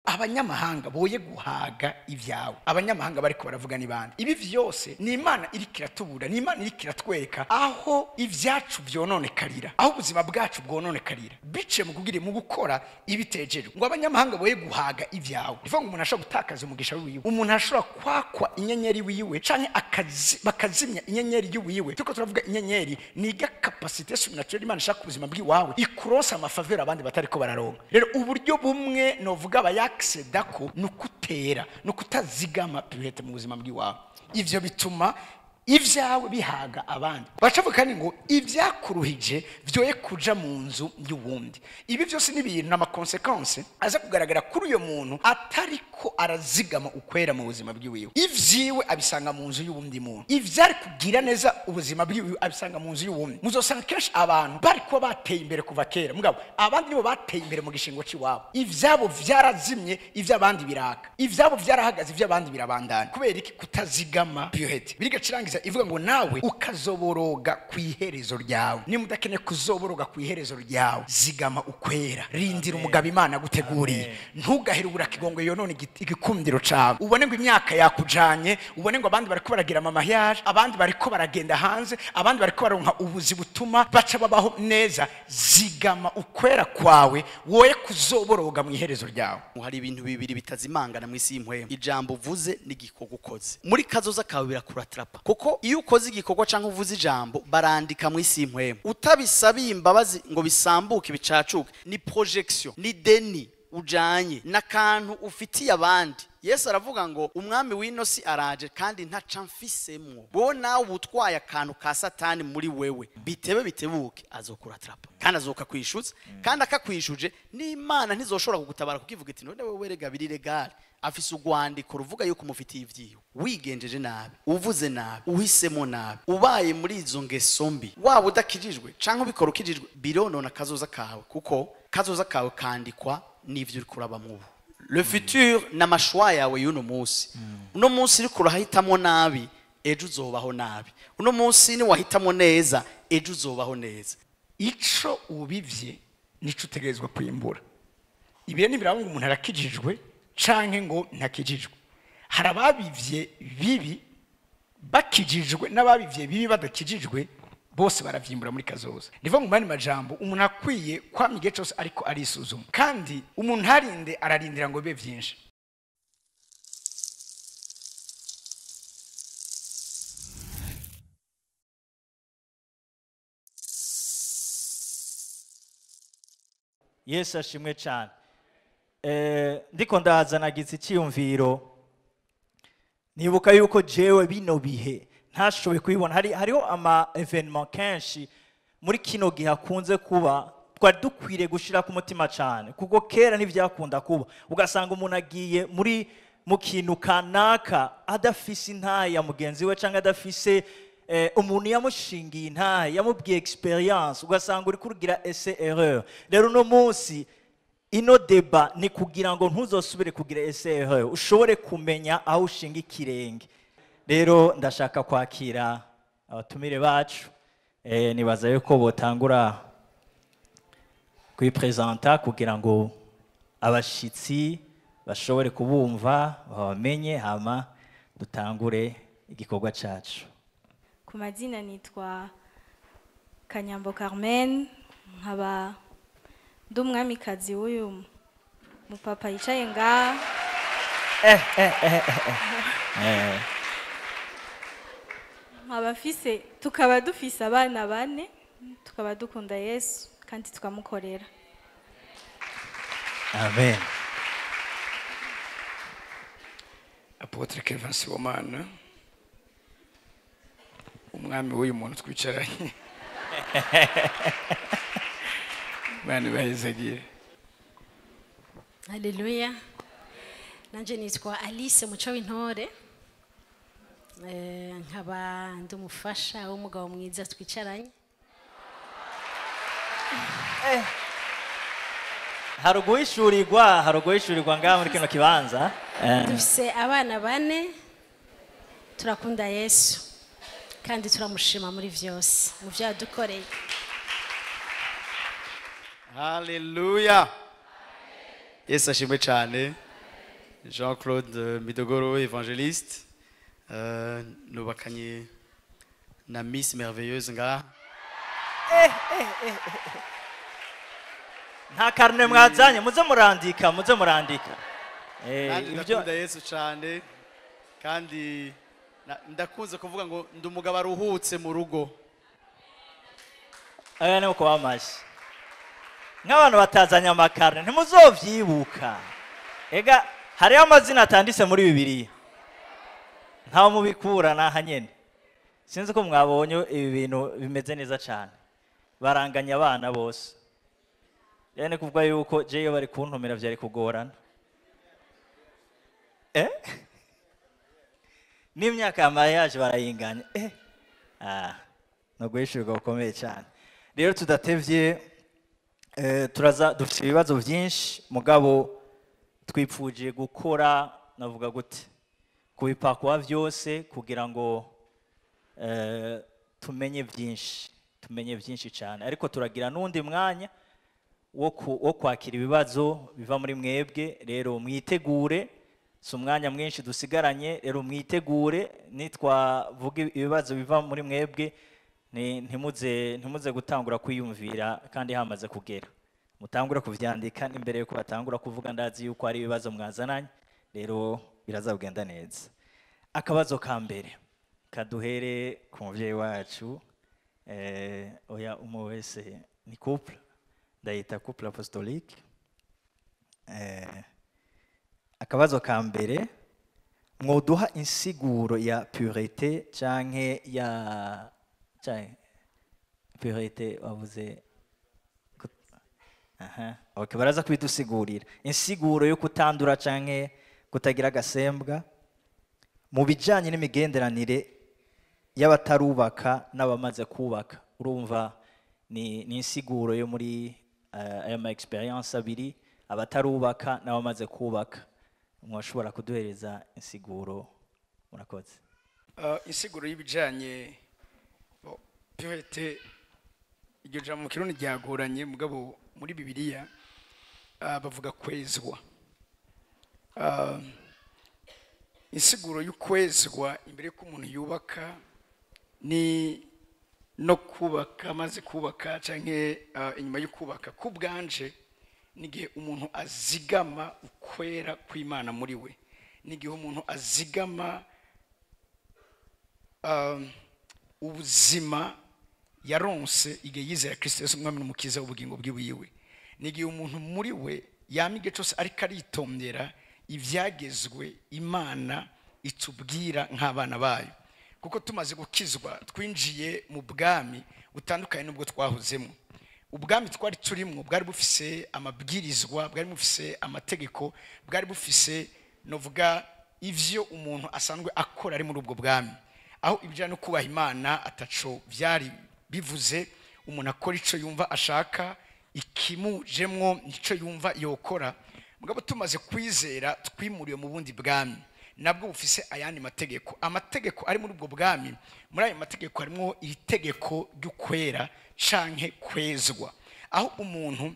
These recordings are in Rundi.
Abanyamahanga boye guhaga ibyawe. Abanyamahanga bariko baravuga ni bande? Ibi vyose ni Imana iriko iratubura, ni Imana iriko iratwereka aho ivyacu vyononekarira, aho ubuzima bwacu bwononekarira bice mu kugira mu gukora ibitejejwe. Ngo abanyamahanga boye guhaga ibyawe, bivuga ngo umuntu ashobora gutakaza umugisha wiwe, umuntu ashobora kwakwa inyenyeri wiwe canke bakazimya inyenyeri yiwiwe. Tuko turavuga inyenyeri ni ga capacité surnaturelle Imana ishaka ubuzima bwiwawe ikuronsa amafaveur abandi batariko bararonka. Rero uburyo bumwe novuga abayaccedako nukutera nukutazigama pureté mu buzima bwiwawe, ivyo bituma ivyawe bihaga abandi. Bacavuga kandi ngo ivyakuruhije vyoye kuja mu nzu y'uwundi. Ibi vyose ni ibintu n'ama consequences aza kugaragara kuri uyo muntu atariko arazigama ukwera mu buzima bwiwiwe. Ivyiwe abisanga mu nzu y'uwundi muntu, ivyari kugira neza ubuzima bwiwiwe abisanga mu nzu y'uwundi. Muzosanga kenshi abantu bariko bateye imbere kuva kera, mugabo abandi nibo bateye imbere mu gishingo ciwabo. Ivyabo vyarazimye, ivy'abandi biraka, ivyabo vyarahagaze, ivy'abandi birabandana. Kubera iki? Kutazigama pureté. Birigacirangiza ivuga ngo nawe ukazoboroga ku iherezo ryawe. Niba udakeneye kuzoboroga ku iherezo ryawe, zigama ukwera, rindira umugabo Imana aguteguriye. Ntugahere uburakigongo yonone igikundiro cawe, ubone ngo imyaka yakujanye, ubone ngo abandi bariko baragira ama mariage, abandi bariko baragenda hanze, abandi bariko baronka ubuzi butuma baca babaho neza. Zigama ukwera kwawe, woye kuzoboroga mu iherezo ryawe. Hari ibintu bibiri bitazimangana mu isi y'impwemu: ijambo uvuze n'igikorwa ukoze. Muri kazoza kawe birakuratrapa, kuko iyo ukoze igikorwa canke uvuze ijambo barandika mu isi y'impwemu. Utabisabiye imbabazi ngo bisambuke bicacuke, ni projection, ni deni ujanye n'akantu ufitiye abandi. Yesu aravuga ngo umwami w'ino si araje kandi ntaca mfisemwo. Wowe nawe ubutwaye akantu ka Satani muri wewe, bitebe bitebuke azokuratrapa kandi azokakwishutsa, kandi akakwishuje n'Imana ntizoshobora kugutabara, kuko ivuga iti none wewe rega biri legale, afise urwandiko ruvuga yuko umufitiye ivyiwe. Wigenjeje nabi, uvuze nabi, uhisemo nabi, ubaye muri izo ngeso mbi, waba udakijijwe canke ubikora ukijijwe, bironona kazoza kawe, kuko kazoza kawe kandikwa n'ivyo uriko urabamwo ubu. Le futur n'amashwa yawe y'uno munsi. Uno munsi uriko urahitamwo nabi, ejo uzobaho nabi. Uno munsi ni wahitamwo neza, ejo uzobaho neza. Ico ubivye nico utegerezwa kwimbura. Ibihe ntibiraba ngo umuntu arakijijwe canke ngo ntakijijwe. Hari ababivye bibi bakijijwe n'ababivye bibi badakijijwe, bose baravyimbura muri kazoza. Nivo mu yandi majambo, umuntu akwiye kwama igihe cose ariko arisuzuma, kandi umuntu ntarinde ararindira ngo bibe vyinshi. Yesu ashimwe cyane. Ndiko ndazanagiza icyiyumviro, nibuka yuko jewe bino bihe ntashoboye kubibona. Hariho ama événement kenshi muri kino gihe akunze kuba twari dukwiriye gushira ku mutima cyane, kuko kera ntivyakunda kuba. Ugasanga umuntu agiye muri mu kintu kanaka adafise intahe ya mugenzi we, cyangwa adafise umuntu yamushingiye intahe, yamubwiye experience, ugasanga uri kugira essai erreur. Rero uno munsi ino débat ni kugira ngo ntuzosubire kugira essai erreur, ushobore kumenya aho ushinga ikirenge. Rero ndashaka kwakira abatumire bacu, nibaza yuko botangura kwipresenta kugira ngo abashitsi bashobore kubumva babamenye, hama dutangure igikorwa cacu. Ku mazina nitwa Kanyambo Carmen, nkaba ndi umwamikazi w'uyu mupapa yicaye ngaha. Nkaba mfise, tukaba dufise abana bane, tukaba dukunda Yesu kandi tukamukorera. Amen. Apôtre Kevin Sibomana, umwami w'uyu muntu twicaranye. Imana ibahezagiye. Haleluya. Nanje nitwa Alice Muco w'Intore. Nkaba ndi umufasha w'umugabo mwiza twicaranye. Haruguhishurirwa ngaha muri kino kibanza. Dufise abana bane, turakunda Yesu kandi turamushima muri vyose mu vyo yadukoreye. Haleluya. Yesu ashimwe cyane. Jean-Claude Midogoro, évangéliste, nubakanye na Miss Merveilleuse nga. Nta carnet mwazanye, muze murandika, muze murandika. Nanjye Ibyo ndakunda Yesu cyane, kandi ndakunze kuvuga ngo ndi umugabo aruhutse mu rugo. Aya ni uko bamaze nk'abantu batazanye ama carnet, ntimuzovyibuka. Ega hariho amazina atanditse muri Bibiliya, ntawe mubikura naha nyene. Sinzi ko mwabonye ibi bintu bimeze neza cyane, baranganya abana bose. Rero ni kuvuga yuko jewe bari kuntumira vyari kugorana. N'imyaka ya mariage barayinganya. No guhishurirwa gukomeye cyane. Rero tudatevye, turaza dufite ibibazo byinshi, mugabo twipfuje gukora, navuga gute, kubipakwa byose kugira ngo tumenye byinshi, tumenye byinshi cyane. Ariko turagira n'undi mwanya wo kwakira ibibazo biva muri mwebwe. Rero mwitegure, si umwanya mwinshi dusigaranye, rero mwitegure nitwavuga ibibazo biva muri mwebwe, ntimuze gutangura kwiyumvira kandi hamaze kugera. Mutangura kuvyandika n'imbere yuko batangura kuvuga, ndazi yuko ari ibibazo mwazananye, rero biraza kugenda neza. Akabazo ka mbere kaduhere ku muvyeyi wacu, oya umwe wese ni couple, ndayita couple apostolique. Akabazo ka mbere, mwoduha insiguro ya pureté canke ya canke pureté wavuze aha, okay, baraza kubidusigurira insiguro yo kutandura canke kutagira agasembwa mu bijanye n'imigenderanire y'abatarubaka n'abamaze kubaka. Urumva ni insiguro yo muri aya ma expérience abiri, abatarubaka n'abamaze kubaka. Mwashobora kuduhereza insiguro? Murakoze. Insiguro y'ibijanye pureté, iryo jambo mu Kirundi ryagoranye, mugabo muri Bibiliya bavuga kwezwa. Insiguro y'ukwezwa imbere y'uko umuntu yubaka ni no kubaka, amaze kubaka canke inyuma yo kubaka, ku bwanje n'igihe umuntu azigama ukwera kw'Imana muri we, n'igihe umuntu azigama ubuzima yaronse igihe yizera Kristo Yesu umwami n'umukiza w'ubugingo bwiwiwe, n'igihe umuntu muri we yama igihe cyose ariko aritondera ibyagezwe Imana itubwira nk'abana bayo. Kuko tumaze gukizwa twinjiye mu bwami butandukanye n'ubwo twahozemo. Ubwami twari turimo bwari bufise amabwirizwa, bwari bufise amategeko, bwari bufise novuga ivyo umuntu asanzwe akora ari muri ubwo bwami, aho ibijyanye no kubaha Imana ataco byari bivuze. Umuntu akora ico yumva ashaka, ikimujemwo nico yumva yokora. Mugabo tumaze kwizera twimuriwe mu bundi bwami, nabwo bufise ayandi mategeko. Amategeko ari muri ubwo bwami, muri ayo mategeko harimo iri tegeko ry'ukwera canke kwezwa, aho umuntu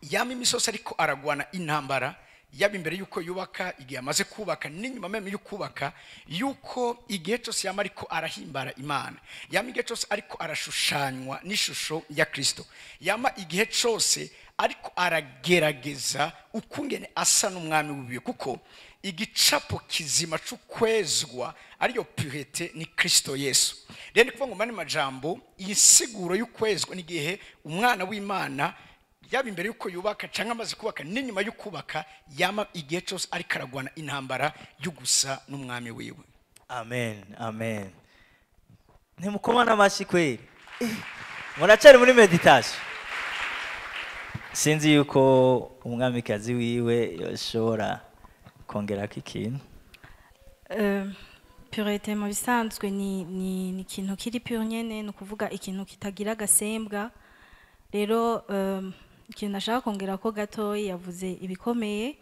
yama imisozi ariko aragwana intambara, yaba imbere yuko yubaka, igihe amaze kubaka, n'inyuma meme yo kubaka, yuko igihe cyose yama ariko arahimbara Imana, yama igihe cyose ariko arashushanywa n'ishusho ya Kristo, yama igihe cyose ariko aragerageza ukungene asa n'umwami w'ibihe. Kuko igicapo kizima c'ukwezwa ariyo pureté ni Kristo Yesu. Rero ni kuvuga ngo mani majambo, insiguro y'ukwezwa ni igihe umwana w'Imana yaba imbere yuko yubaka canke amaze kubaka n'inyuma yo kubaka, yama igihe cyose ariko aragwana intambara yo gusa n'umwami wiwe. Amen, amen. Ntimukoma n'amashyi kweri? Muracari muri méditation. Sinzi yuko umwamikazi wiwe yoshobora kongerako ikintu. Pureté mu bisanzwe ni ikintu kiri pure nyene, ni ukuvuga ikintu kitagira agasembwa. Rero ikintu nashaka kongera ko gatoyi, yavuze ibikomeye,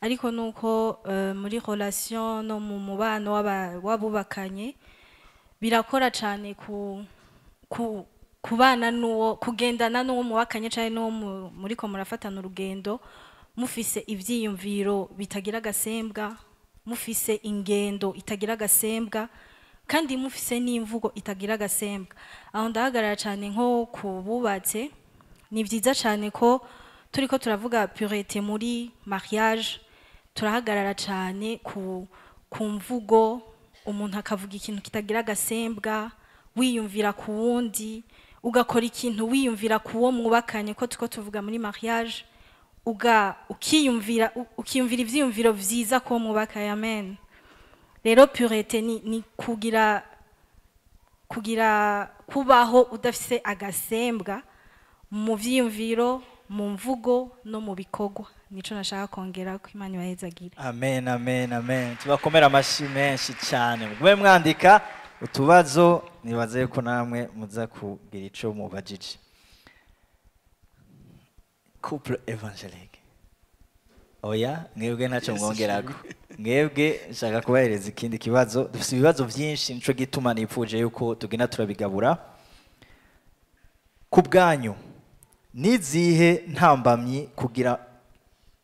ariko nuko muri relation no mu mubano w'abubakanye birakora cyane ku kubana n'uwo, kugendana n'uwo mubakanye cyangwa n'uwo muriko murafatana urugendo. Mufise ivyiyumviro bitagira agasembwa, mufise ingendo itagira agasembwa, kandi mufise n'imvugo itagira agasembwa. Aho ndahagarara cyane nko ku bubatse. Ni byiza cyane ko turiko turavuga pureté muri mariage, turahagarara cyane ku mvugo. Umuntu akavuga ikintu kitagira agasembwa, wiyumvira ku wundi, ugakora ikintu wiyumvira ku wo mwubakanye, ko tuko tuvuga muri mariage, uga ukiyumvira ukiyumvira ivyiyumviro vyiza ko mwubakanye. Amen. Rero pureté ni kugira kubaho udafise agasembwa mu vyiyumviro, mu mvugo no mu bikorwa. Nico nashaka kongera ko. Imana ibahezagire. Amen, amen, amen. Tubakomera amashyi menshi cyane. Mugume mwandika utubazo, nibaze ko namwe muza kugira ico mubajije. Couple évangélique, oya, mwebwe ntacyo mwongerako. Mwebwe nshaka kubahereza ikindi kibazo. Dufite ibibazo byinshi, nico gituma nipfuje yuko tugenda turabigabura. Ku bwanyu, nizihe ntambamyi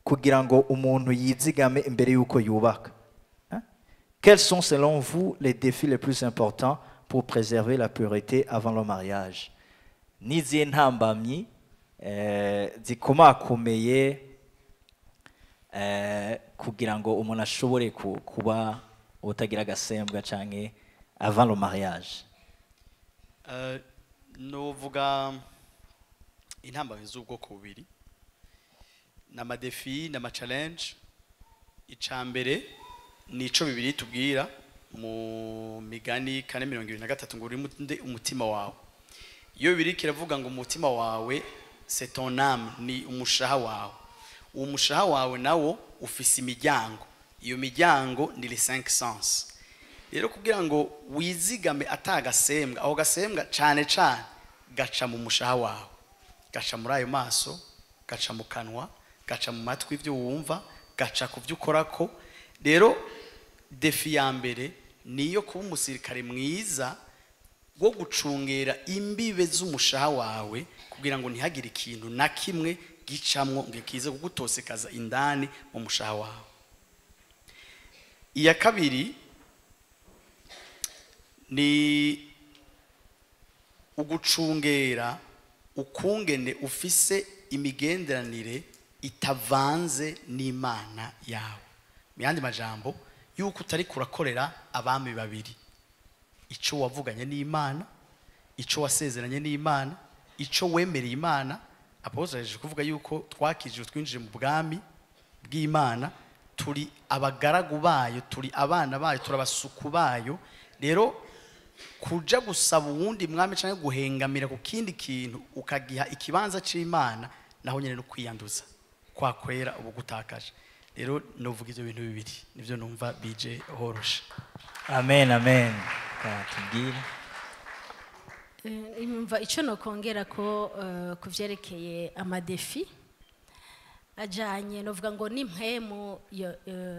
kugira ngo umuntu yizigame imbere y'uko yubaka? Hein? Quels sont selon vous les défis les plus importants pour préserver la pureté avant le mariage? Nizihe ntambamyi zikomakomeye kugira ngo umuntu ashobore kuba utagira agasembwa canke avant le mariage? Novuga intambamyi z'ubwoko bubiri, ni ama défis n'ama challenge. Ica mbere ni ico Bibiliya itubwira mu Migani 4:23 ngo urinde umutima wawe. Iyo Bibiliya kiravuga ngo umutima wawe, c'est ton âme, ni umushaha wawe. Uwo mushaha wawe nawo ufise imiryango. Iyo miryango ni les cinq sens. Rero kugira ngo wizigame atagasembwa, aho gasembwa cane cane gaca mu mushaha wawe, gaca muri ayo maso, gaca mu kanwa, gaca mu matwi ibyo wumva, gaca ku byo ukorako. Rero défi ya mbere niyo kuba umusirikare mwiza wo gucungera imbibe z'umushaha wawe, kugira ngo ntihagire ikintu na kimwe gicamwo ngo kize kugutosekaza indani mu mushaha wawe. Iya kabiri ni ugucungera ukungene ufise imigenderanire itavanze n'Imana yawe. Mu yandi majambo, yuko utari kurakorera abami babiri: ico wavuganye n'Imana, ico wasezeranye n'Imana, ico wemereye Imana. Apôtre yaje kuvuga yuko twakijije, twinjiye mu bwami bw'Imana, turi abagaragu bayo, turi abana bayo, turi abasuku bayo. Rero kuja gusaba uwundi mwami cyangwa guhengamira ku kindi kintu ukagiha ikibanza c'Imana, naho nyene no kwiyanduza kwa kwera ubu gutakaje. Rero novuga ivyo bintu bibiri, nivyo numva bije horoshe. Amen, amen. Tubwire. Imva icyo nokongera ko ku vyerekeye ama défis ajanye, novuga ngo ni impwemu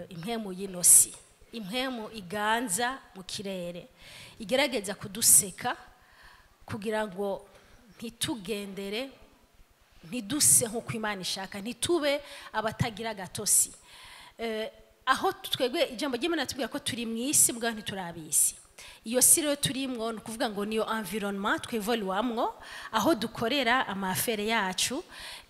impwemu y'inosi, impwemu iganza mu kirere, igerageza kuduseka kugira ngo ntitugendere, ntiduse nk'uko Imana ishaka, ntitube abatagira gatosi. Aho twebwe ijambo ry'Imana tubwira ko turi mu isi, mbwa ntiturabisi. Iyo si rero turimwo, ni ukuvuga ngo niyo environnement twevoluamwo, aho dukorera ama affaires yacu,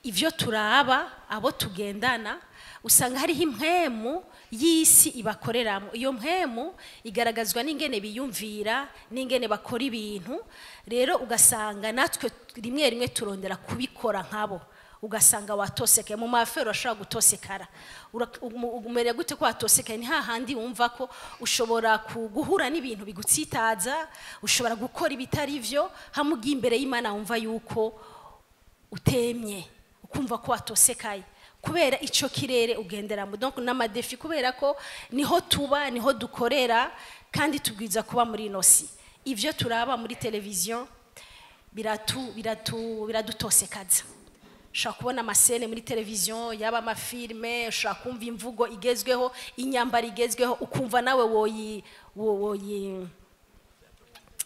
ivyo turaba, abo tugendana, usanga hariho impwemu y'isi ibakoreramo. Iyo mpwemu igaragazwa n'ingene biyumvira, n'ingene bakora ibintu. Rero ugasanga natwe rimwe rimwe turondera kubikora nkabo, ugasanga watosekaye mu ma affaires. Urashobora gutosekara. Umereye gute ko watosekaye? Ni hahandi wumva ko ushobora guhura n'ibintu bigutsitaza, ushobora gukora ibitari byo, hamwe ugiye imbere y'Imana wumva yuko utemye, ukumva ko watosekaye kubera ico kirere ugenderamo. Donc n'ama défis, kubera ko niho tuba, niho dukorera, kandi tubwiza kuba muri ino si. Ivyo turaba muri televiziyo biratu biradutosekaza. Ushobora kubona ama scènes muri televiziyo, yaba ama films, ushobora kumva imvugo igezweho, inyambaro igezweho, ukumva nawe woyi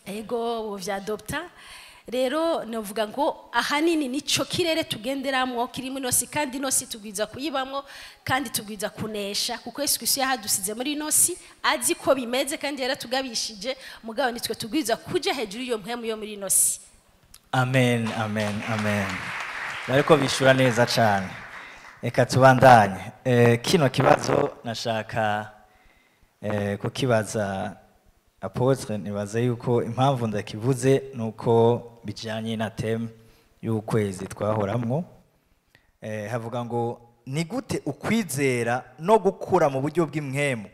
ego wovyadopta. Rero novuga ngo ahanini nico kirere tugenderamwo kirimo ino si, kandi ino si tugwiza kuyibamwo kandi tugwiza kunesha, kuko Yesu Kristo yahadusize muri ino si azi ko bimeze kandi yaratugabishije, mugabo nitwe tugwiza kuja hejuru iyo mpwemu yo muri ino si. Amen, amen, amen. Bariko bishura neza cyane. Reka tubandanye. Kino kibazo nashaka kukibaza apôtre, nibaza yuko impamvu ndakivuze nuko bijanye na thème y'ukwezi twahoramwo. Havuga ngo ni gute ukwizera no gukura mu buryo bw'impwemu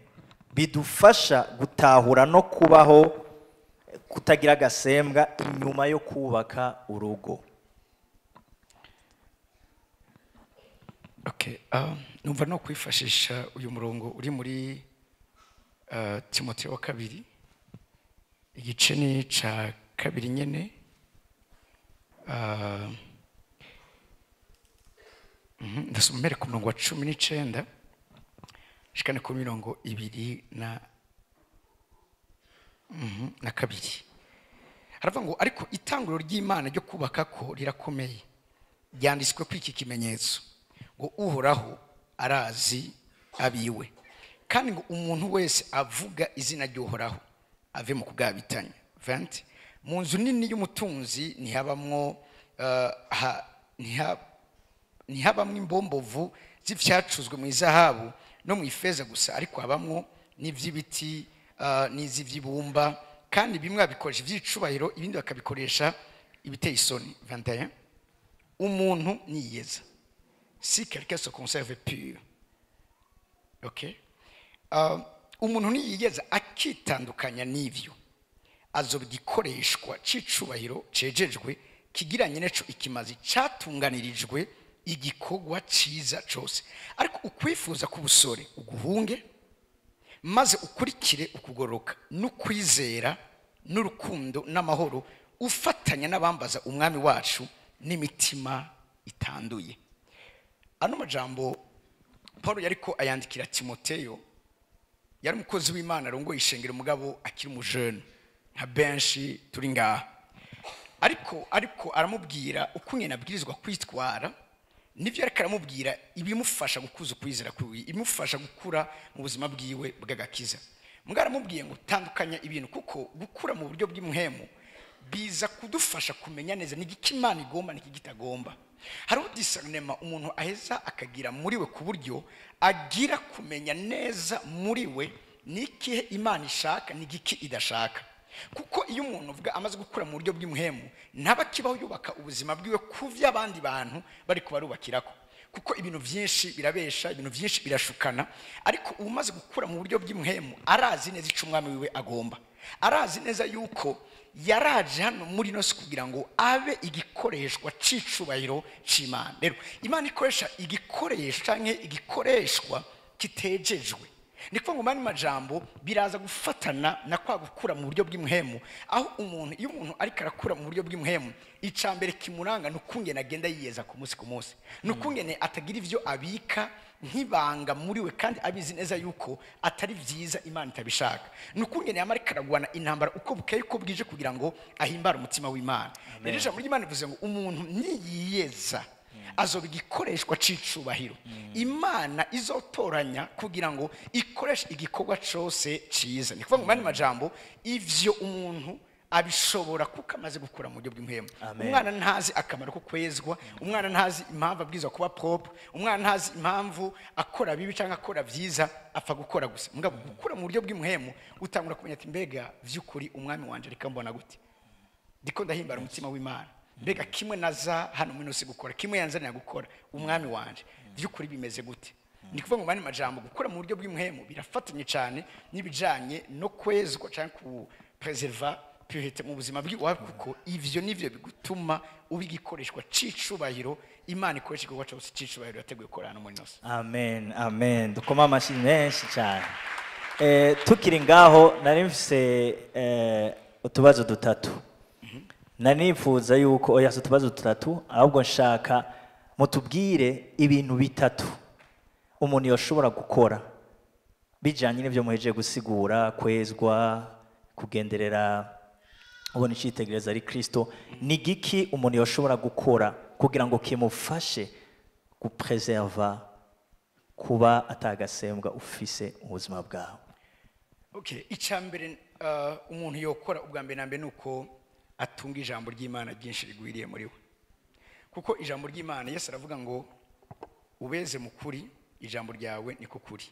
bidufasha gutahura no kubaho kutagira agasembwa inyuma yo kubaka urugo? Okay, numva no kwifashisha uyu murongo uri muri Timotheo wa kabiri, igice ni ca kabiri nyene. Ndasoma mbere ku murongo wa 19 shikane ku 22. Haravuga ngo ariko itanguriro ry'Imana ryo kubaka ko rirakomeye, ryanditswe kuri iki kimenyetso ngo Uhoraho arazi abiwe, kandi ngo umuntu wese avuga izina ry'Uhoraho ave mu kugabitanya. 20 Mu nzu nini y'umutunzi ntihabamwo ntihabamwo imbombovu z'ivyacuzwe mu izahabu no mu ifeza gusa, ariko habamwo n'ivy'ibiti n'iz'ivy'ibumba, kandi bimwe babikoresha ivy'icubahiro, ibindi bakabikoresha ibiteye isoni. 21 Umuntu niyeza, si quelqu'un se conserve pur. Okay? Umuntu niyigeza akitandukanya n'ivyo, azoba igikoreshwa c'icubahiro cejejwe kigiranye neco ikimazi catunganirijwe igikorwa ciza cose. Ariko ukwifuza k'ubusore uguhunge, maze ukurikire ukugoroka n'ukwizera n'urukundo n'amahoro, ufatanya n'abambaza umwami wacu n'imitima itanduye. Ano majambo Paulo yariko ayandikira Timoteyo, yari umukozi w'Imana arongoye ishengero mugabo akiri umujene nka benshi turi ngaha, ariko aramubwira uko nyene abwirizwa kwitwara, nivyo ariko aramubwira ibimufasha gukuza ukwizera kwiwe, ibimufasha gukura mu buzima bwiwe bw'agakiza. Mugabo aramubwiye ngo tandukanya ibintu, kuko gukura mu buryo bw'impwemu biza kudufasha kumenya neza n'igiki Imana igomba n'igiki itagomba. Hariho discernment umuntu aheza akagira muri we, ku buryo agira kumenya neza muri we n'ikihe Imana ishaka n'igiki idashaka. Kuko iyo umuntu uvuga amaze gukura mu buryo bw'impwemu, ntaba kibaho yubaka ubuzima bwiwe ku vy'abandi bantu bari kubarubakirako, kuko ibintu vyinshi birabesha, ibintu vyinshi birashukana. Ariko umaze gukura mu buryo bw'impwemu arazi neza ico umwami wiwe agomba, arazi neza yuko yaraje hano muri ino si kugira ngo abe igikoreshwa c'icubahiro c'Imana. Rero Imana ikoresha igikoresho canke igikoreshwa kitejejwe. Ni kuvuga ngo mani majambo biraza gufatana na kwa gukura mu buryo bw'impwemu, aho umuntu iyo umuntu ariko arakura mu buryo bw'impwemu, icambere kimuranga nukungene agenda yiyeza ku munsi ku munsi, nukungene atagira ivyo abika nk'ibanga muri we kandi abizi neza yuko atari vyiza Imana itabishaka, nukungene yama ariko aragwana intambara uko bukeye uko bwije kugira ngo ahimbare umutima w'Imana. Rero ijambo ry'Imana rivuze ngo umuntu niyiyeza azoba igikoreshwa c'icubahiro Imana izotoranya kugira ngo ikoreshe igikorwa cose ciza. Ni kuvuga ngo mani majambo ivyo umuntu abishobora kuko amaze gukura mu buryo bw'impwemu. Umwana ntazi akamaro ko kwezwa, umwana ntazi impamvu abwirizwa kuba propre, umwana ntazi impamvu akora bibi canke akora vyiza, apfa gukora gusa. Mugabo gukura mu buryo bw'impwemu utangura kumenya ati mbega vy'ukuri umwami wanje reka mbona gute, ndiko ndahimbara umutima w'Imana, mbega kimwe naza hano muri ino si gukora, kimwe yanzanira gukora umwami wanje vy'ukuri bimeze gute. Ni kuvuga ngo mani majambo gukura mu buryo bw'impwemu birafatanye cyane n'ibijanye no kwezwa canke ku preserva purité mu buzima bwiwe, kuko ivyo nivyo bigutuma uba igikoreshwa c'icubahiro Imana ikoresha igikorwa cose c'icubahiro yateguye gukora hano muri ino si. Amen, amen. Dukoma amashyi menshi cyane. Tukiri ngaho nari mfise utubazo dutatu. Nanifuza yuko oya si utubazo dutatu, ahubwo nshaka mutubwire ibintu bitatu umuntu yoshobora gukora bijanye n'ivyo muhejeje gusigura, kwezwa, kugenderera Ubona icyitegererezo ari Kristo. Ni giki umuntu yoshobora gukora kugira ngo kimufashe gupreserva kuba atagasembwa ufise mu buzima bwawe? Okay, icya mbere umuntu yokora ubwa mbere na mbere ni uko atunga ijambo ry'Imana ryinshi rigwiriye muri we, kuko ijambo ry'Imana, Yesu aravuga ngo ubeze mu kuri, ijambo ryawe niko kuri.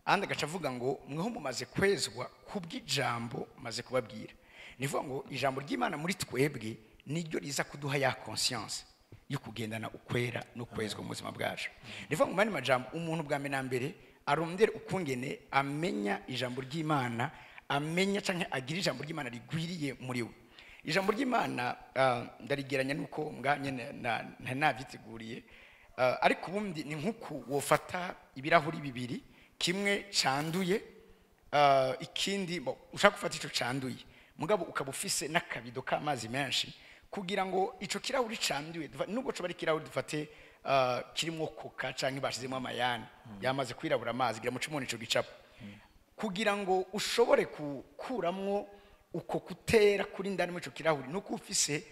Andi agaca avuga ngo mweho mumaze kwezwa kubw'ijambo maze kubabwira. Ni ukuvuga ngo ijambo ry'Imana muri twebwe niryo riza kuduha ya conscience yo kugendana ukwera no kwezwa mu buzima bwacu. Ni ukuvuga ngo mu yandi majambo, umuntu bwa mbere na mbere arondere ukungene amenya ijambo ry'Imana, amenya canke agira ijambo ry'Imana rigwiriye muri we. Ijambo ry'Imana ndarigeranya nuko mbwa nyene navyiteguriye, ariko ubundi ni nkuku wofata ibirahuri bibiri, kimwe canduye, ikindi ushaka gufata ico canduye, mugabo ukaba ufise n'akabido k'amazi menshi, kugira ngo ico kirahuri canduye, nubwo coba ari kirahuri dufate kirimwo koka canke bashizemo amayani yamaze kwirabura amazi, gira muce mubona ico gicapo, kugira ngo ushobore gukuramwo uko kutera kuri ndani muri ico kirahuri, nuko ufise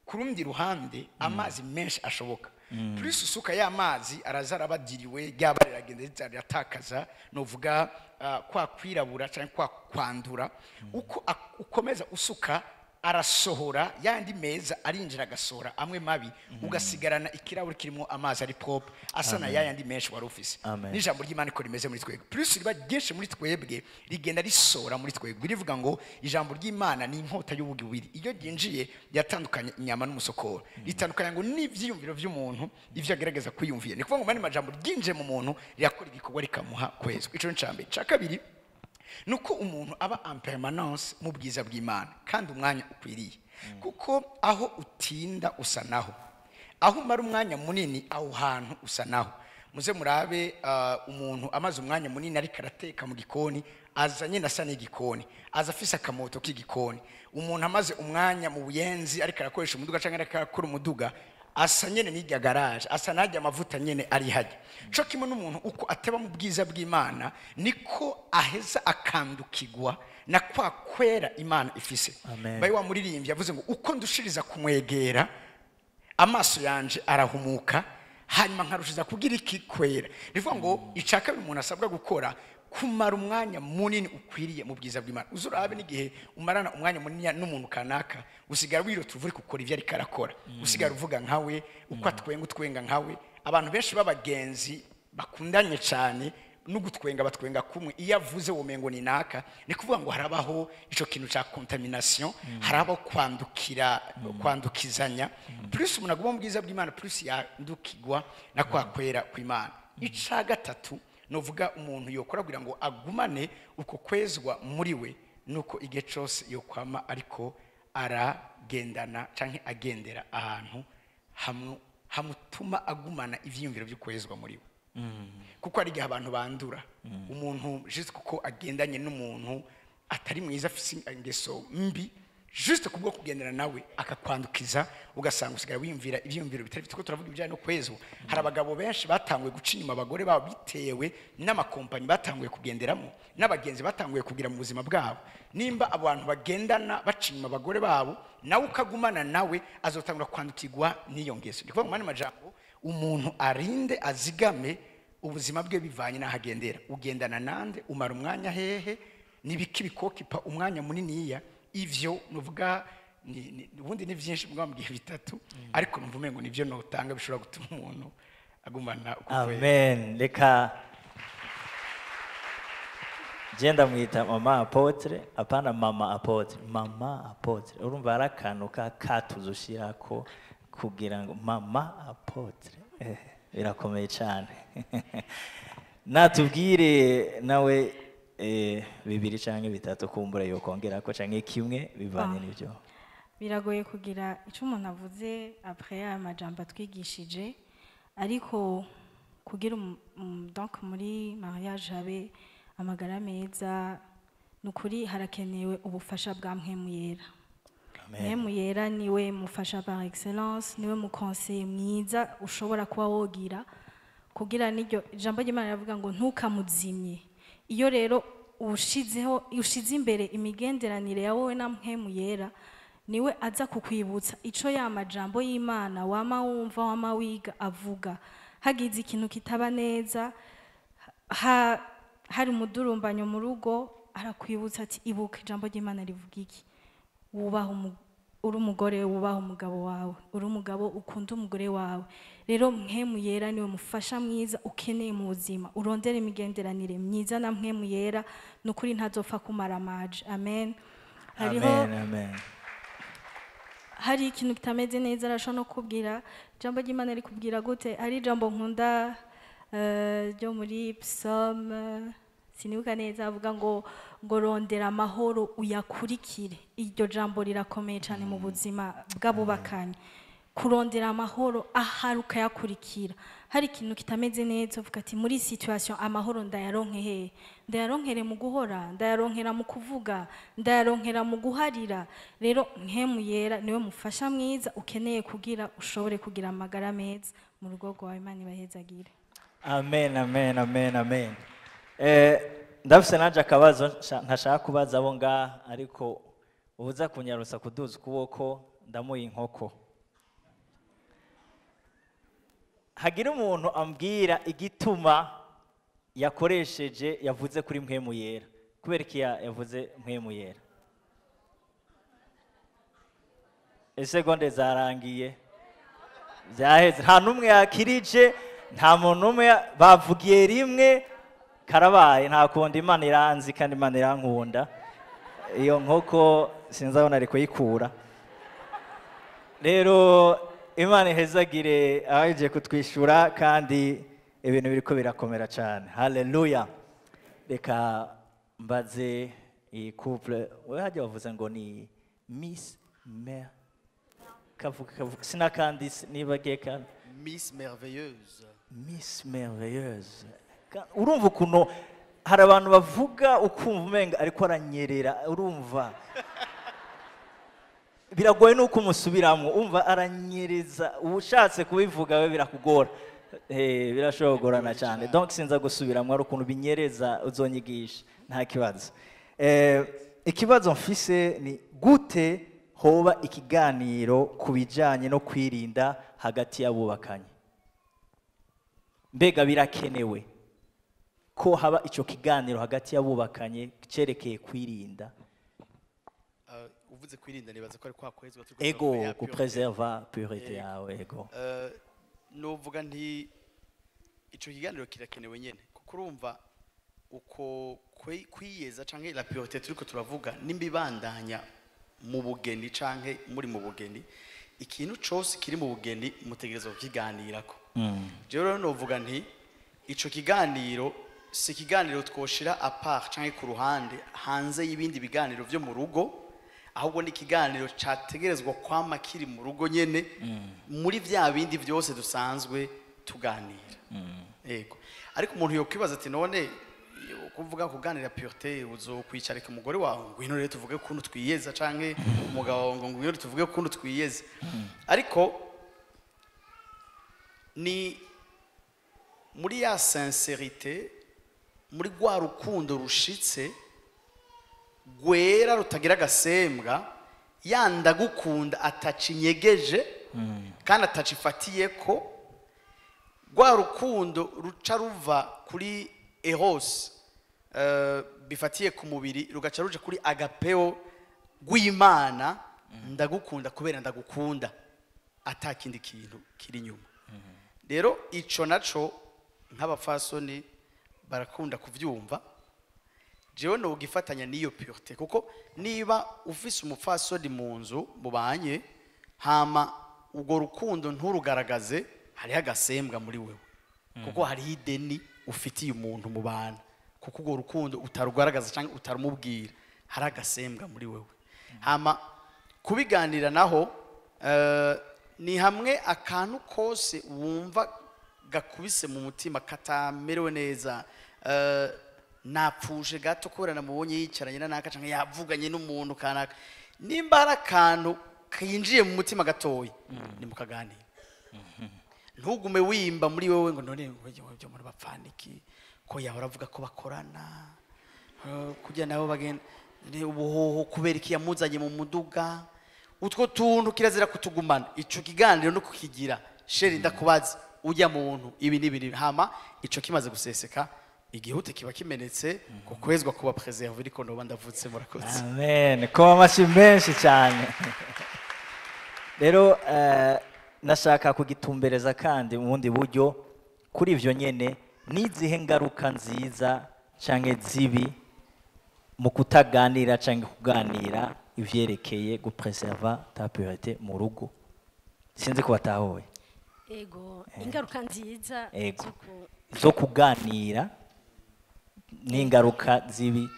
ku rundi ruhande amazi menshi ashoboka. Plus usuka ya mazi araza arabadiriwe, ryaba riragenda riratakaza, novuga kwa kwirabura canke kwa kwandura. Uko ukomeza usuka arasohora yandi meza, arinjira agasohora amwe mabi, ugasigarana ikirahuri kirimo amazi ari propre, asa na yayandi menshi wari ufise. Amen. N'ijambo ry'Imana iko rimeze muri twebwe, plus riba ryinshi muri twebwe rigenda risohora muri twebwe. Rivuga ngo ijambo ry'Imana ni inkota y'ubugi bubiri, iyo ryinjiye ryatandukanye inyama n'umusokoro, ritandukanya ngo n'ivyiyumviro vy'umuntu, ivyo agerageza kwiyumvira. Ni kuvuga ngo mani majambo ryinjiye mu muntu rirakora igikorwa rikamuha kwezwa. Ico ni ica mbere. Ica kabiri nuko umuntu aba en permanence mu bwiza bw'Imana kandi umwanya ukwiriye, kuko aho utinda usa naho, aho umara umwanya munini aho hantu usa naho. Muze murabe umuntu amaze umwanya munini ariko arateka mu gikoni, aza nyine asa n'igikoni, aza afise akamoto k'igikoni. Umuntu amaze umwanya mu buyenzi ariko arakoresha umuduga canke ariko arakora umuduga, asa nyene n'irya garage, asa n'arya amavuta nyene ari hajya. Co kimwe n'umuntu uko ateba mu bwiza bw'Imana, niko aheza akandukigwa na kwa kwera Imana ifise. Amen. Bayi wa muririmbyi yavuze ngo uko ndushiriza kumwegera amaso yanje arahumuka, hanyuma nkarushiza kugira iki kwera. Bivuga ngo ica kabiri umuntu asabwa gukora, kumara umwanya munini ukwiriye mu bwiza bw'Imana. Uzurabe n'igihe umarana umwanya munini n'umuntu kanaka, usigara wirota uvuye gukora ivyo ariko arakora, usigara uvuga nkawe, uko atwenga utwenga nkawe. Abantu benshi b'abagenzi bakundanye cyane n'ugutwenga batwenga kumwe, iyo avuze womengo ni naka. Ni kuvuga ngo harabaho ico kintu ca contamination, harabaho kwandukira, kwandukizanya. Plus umuntu aguma mu bwiza bw'Imana, plus yandukigwa na kwa kwera kw'Imana. Ica gatatu novuga umuntu yokora kugira ngo agumane uko kwezwa muri we, nuko igihe cose yokwama ariko aragendana canke agendera ahantu hamutuma agumana ivyiyumviro vyo kwezwa muri we. Kuko hari igihe abantu bandura umuntu juste kuko agendanye n'umuntu atari mwiza, afise ingeso mbi, juste kubwo kugendana nawe akakwandukiza, ugasanga usigara wiyumvira ivyiyumviro bitari bifite. Kuko turavuga ibijyanye no kwezwa, hari abagabo benshi batanguye guca inyuma abagore babo bitewe n'amakompanyi batanguye kugenderamo n'abagenzi batanguye kugira mu buzima bwabo. Nimba abantu bagendana baca inyuma abagore babo, nawe ukagumana nawe, azotangura kwandukirwa n'iyo ngeso. Ni kuvuga mu yandi majambo, umuntu arinde azigame ubuzima bwe bivanye n'aho agendera. Ugendana nande, umara umwanya hehe, nibiki bikokipa umwanya muniniya. Ivyo nuvuga ubundi ni vyinshi mbwa mu gihe bitatu, ariko numva umengo nivyo notanga bishobora gutuma umuntu agumana uko kwera. Amen. Reka je ndamwita mama apotre, apana mama apotre, mama apotre. Urumva ari akantu ka katuzo ushirako kugira ngo mama apotre. Birakomeye cyane. Natubwire nawe bibiri canke bitatu kumbura yokongerako canke kimwe bivanye n'ivyo. Biragoye kugira ico umuntu avuze après aya majambo atwigishije, ariko kugira donc muri mariage habe amagara meza, nukuri harakenewe ubufasha bwa Mpwemu Yera. Amen. Mpwemu Yera niwe mufasha par excellence, niwe mu conseiller mwiza ushobora kuba wogira, kugira n'iryo ijambo ry'Imana riravuga ngo ntukamuzimye. Iyo rero ushize imbere imigenderanire ya wowe na Mpwemu Yera, Niwe aza kukwibutsa ico ya majambo y'Imana wama wumva, wama wiga avuga. Hagize ikintu kitaba neza, hari umudurumbanyo mu rugo, arakwibutsa ati ibuka ijambo ry'Imana rivuga iki. Wubaha uri umugore, wubaha umugabo wawe, uri umugabo ukunda umugore wawe. Rero Mpwemu Yera niwe mufasha mwiza ukeneye mu buzima. Urondere imigenderanire myiza na Mpwemu Yera, ni ukuri ntazopfa kumara amaje. Amen. Hariho Amen, amen. hari ikintu kitameze neza, arashobora no kubwira ijambo ry'Imana rikubwira gute. Hari ijambo nkunda ryo muri Psaume, sinibuka neza, avuga ngo rondera amahoro uyakurikire. Iryo jambo rirakomeye cyane mu buzima bw'abubakanye. Kurondera amahoro ahari ukayakurikira. Hari ikintu kitameze neza, uvuga ati muri situation amahoro ndayaronke hehe? Ndayaronkere mu guhora, ndayaronkera mu kuvuga, ndayaronkera mu guharira. Rero Mpwemu Yera niwe mufasha mwiza ukeneye kugira ushobore kugira amagara meza mu rugo rwawe. Imana ibahezagire. Amen, amen, amen, amen. Ndafise nanje akabazo ntashaka kubaza abo ngaha, ariko uza kunyarusa kuduza ukuboko ndamuha inkoko. Hagira umuntu ambwira igituma yakoresheje yavuze kuri Mpwemu Yera. Kubera iki yavuze Mpwemu Yera? Isegonde zarangiye, byaheze, nta n'umwe yakirije, nta muntu n'umwe bavugiye rimwe, karabaye. Nta kundi, Imana iranzi kandi Imana irankunda. Iyo nkoko sinzi aho nari kuyikura. Rero Imana ihezagire abaje kutwishura, kandi ibintu biriko birakomera cyane. Haleluya. Reka mbaze iyi couple, we hajya bavuze ngo ni Miss Mer kavuga kavuga sinakandi nibagiye kandi Miss Merveilleuse. Miss Merveilleuse. Urumva ukuntu hari abantu bavuga ukumva umenga ariko aranyerera, urumva biragoye nuko umusubiramo, umva aranyereza, ushatse kubivuga we birakugora. Birashobora kugorana cyane. Donc sinza gusubiramo, ari ukuntu binyereza uzonyigisha nta kibazo. Ikibazo mfise ni gute hoba ikiganiro ku bijanye no kwirinda hagati y'abubakanye? Mbega birakenewe ko haba ico kiganiro hagati y'abubakanye cerekeye kwirinda? Uvuze kwirinda nibaza ko ari kwa kwezwa turiko Ego, turavuga ya purité. Kupreserva purité Ego. yawe, ego. Novuga nti ico kiganiro kirakenewe nyene, kuko urumva uko kwiyeza canke la purité turiko turavuga nimbibandanya mu bugeni canke muri mu bugeni, ikintu cose kiri mu bugeni mutegerezwa kukiganirako. Jewe rero novuga nti ico kiganiro si ikiganiro twoshira à part canke ku ruhande hanze y'ibindi biganiro vyo mu rugo, ahubwo ni ikiganiro categerezwa kwama kiri mu rugo nyene, muri vya bindi vyose dusanzwe tuganira. Yego. Ariko umuntu yokwibaza ati none kuvuga kuganira purité uzokwicarika umugore wawe ngwino rero tuvuge ukuntu twiyeza, canke umugabo wawe ngo ngwino tuvuge ukuntu twiyeza. Ariko ni muri ya sincérité, muri rwa rukundo rushitse gwera rutagira agasembwa, yanda gukunda atacinyegeje kandi atacifatiye, ko rwa rukundo ruca ruva kuri eros bifatiye ku mubiri, rugaca ruja kuri agapeo rw'Imana, ndagukunda kubera ndagukunda atakindi kintu kiri inyuma. Rero ico naco nk'abafasoni barakunda kuvyumva, jewe nogifatanya n'iyo purité, kuko niba ufise umupfasoni mu nzu mubanye hama urwo rukundo nturugaragaze, hariho agasembwa muri wewe, kuko hariho ideni ufitiye umuntu mubana, kuko urwo rukundo utarugaragaza cyangwa utarumubwira, hari agasembwa muri wewe. Hama kubiganira naho ni hamwe akantu kose wumva gakubise mu mutima katamerewe neza, napfuje gato kubera namubonye yicaranye na naka canke yavuganye n'umuntu kanaka, nimba hari akantu kinjiye mu mutima gatoya, nimukaganira. Ntugume wimba muri wewe ngo none byo muri bapfaniki ko yahora avuga ko bakorana, kujya nabo bagenda ubuhoho, kubera iki yamuzanye mu muduga. Utwo tuntu kirazira kutugumana. Ico kiganiro no kukigira, chéri, ndakubaza, ujya muntu ibi n'ibi n'ibi. Hama ico kimaze guseseka, igihute kiba kimenetse, kukwezwa kuba préservé. Ariko noba ndavutse. Murakoze. Amen. Koma amashyi menshi cyane. Rero nashaka kugitumbereza kandi mu bundi buryo kuri ivyo nyene: nizihe ngaruka nziza canke zibi mu kutaganira canke kuganira ivyerekeye gupreserva ta pureté mu rugo? Sinzi ko batahuye. Ego, ingaruka nziza Zo kuganira n'ingaruka zibi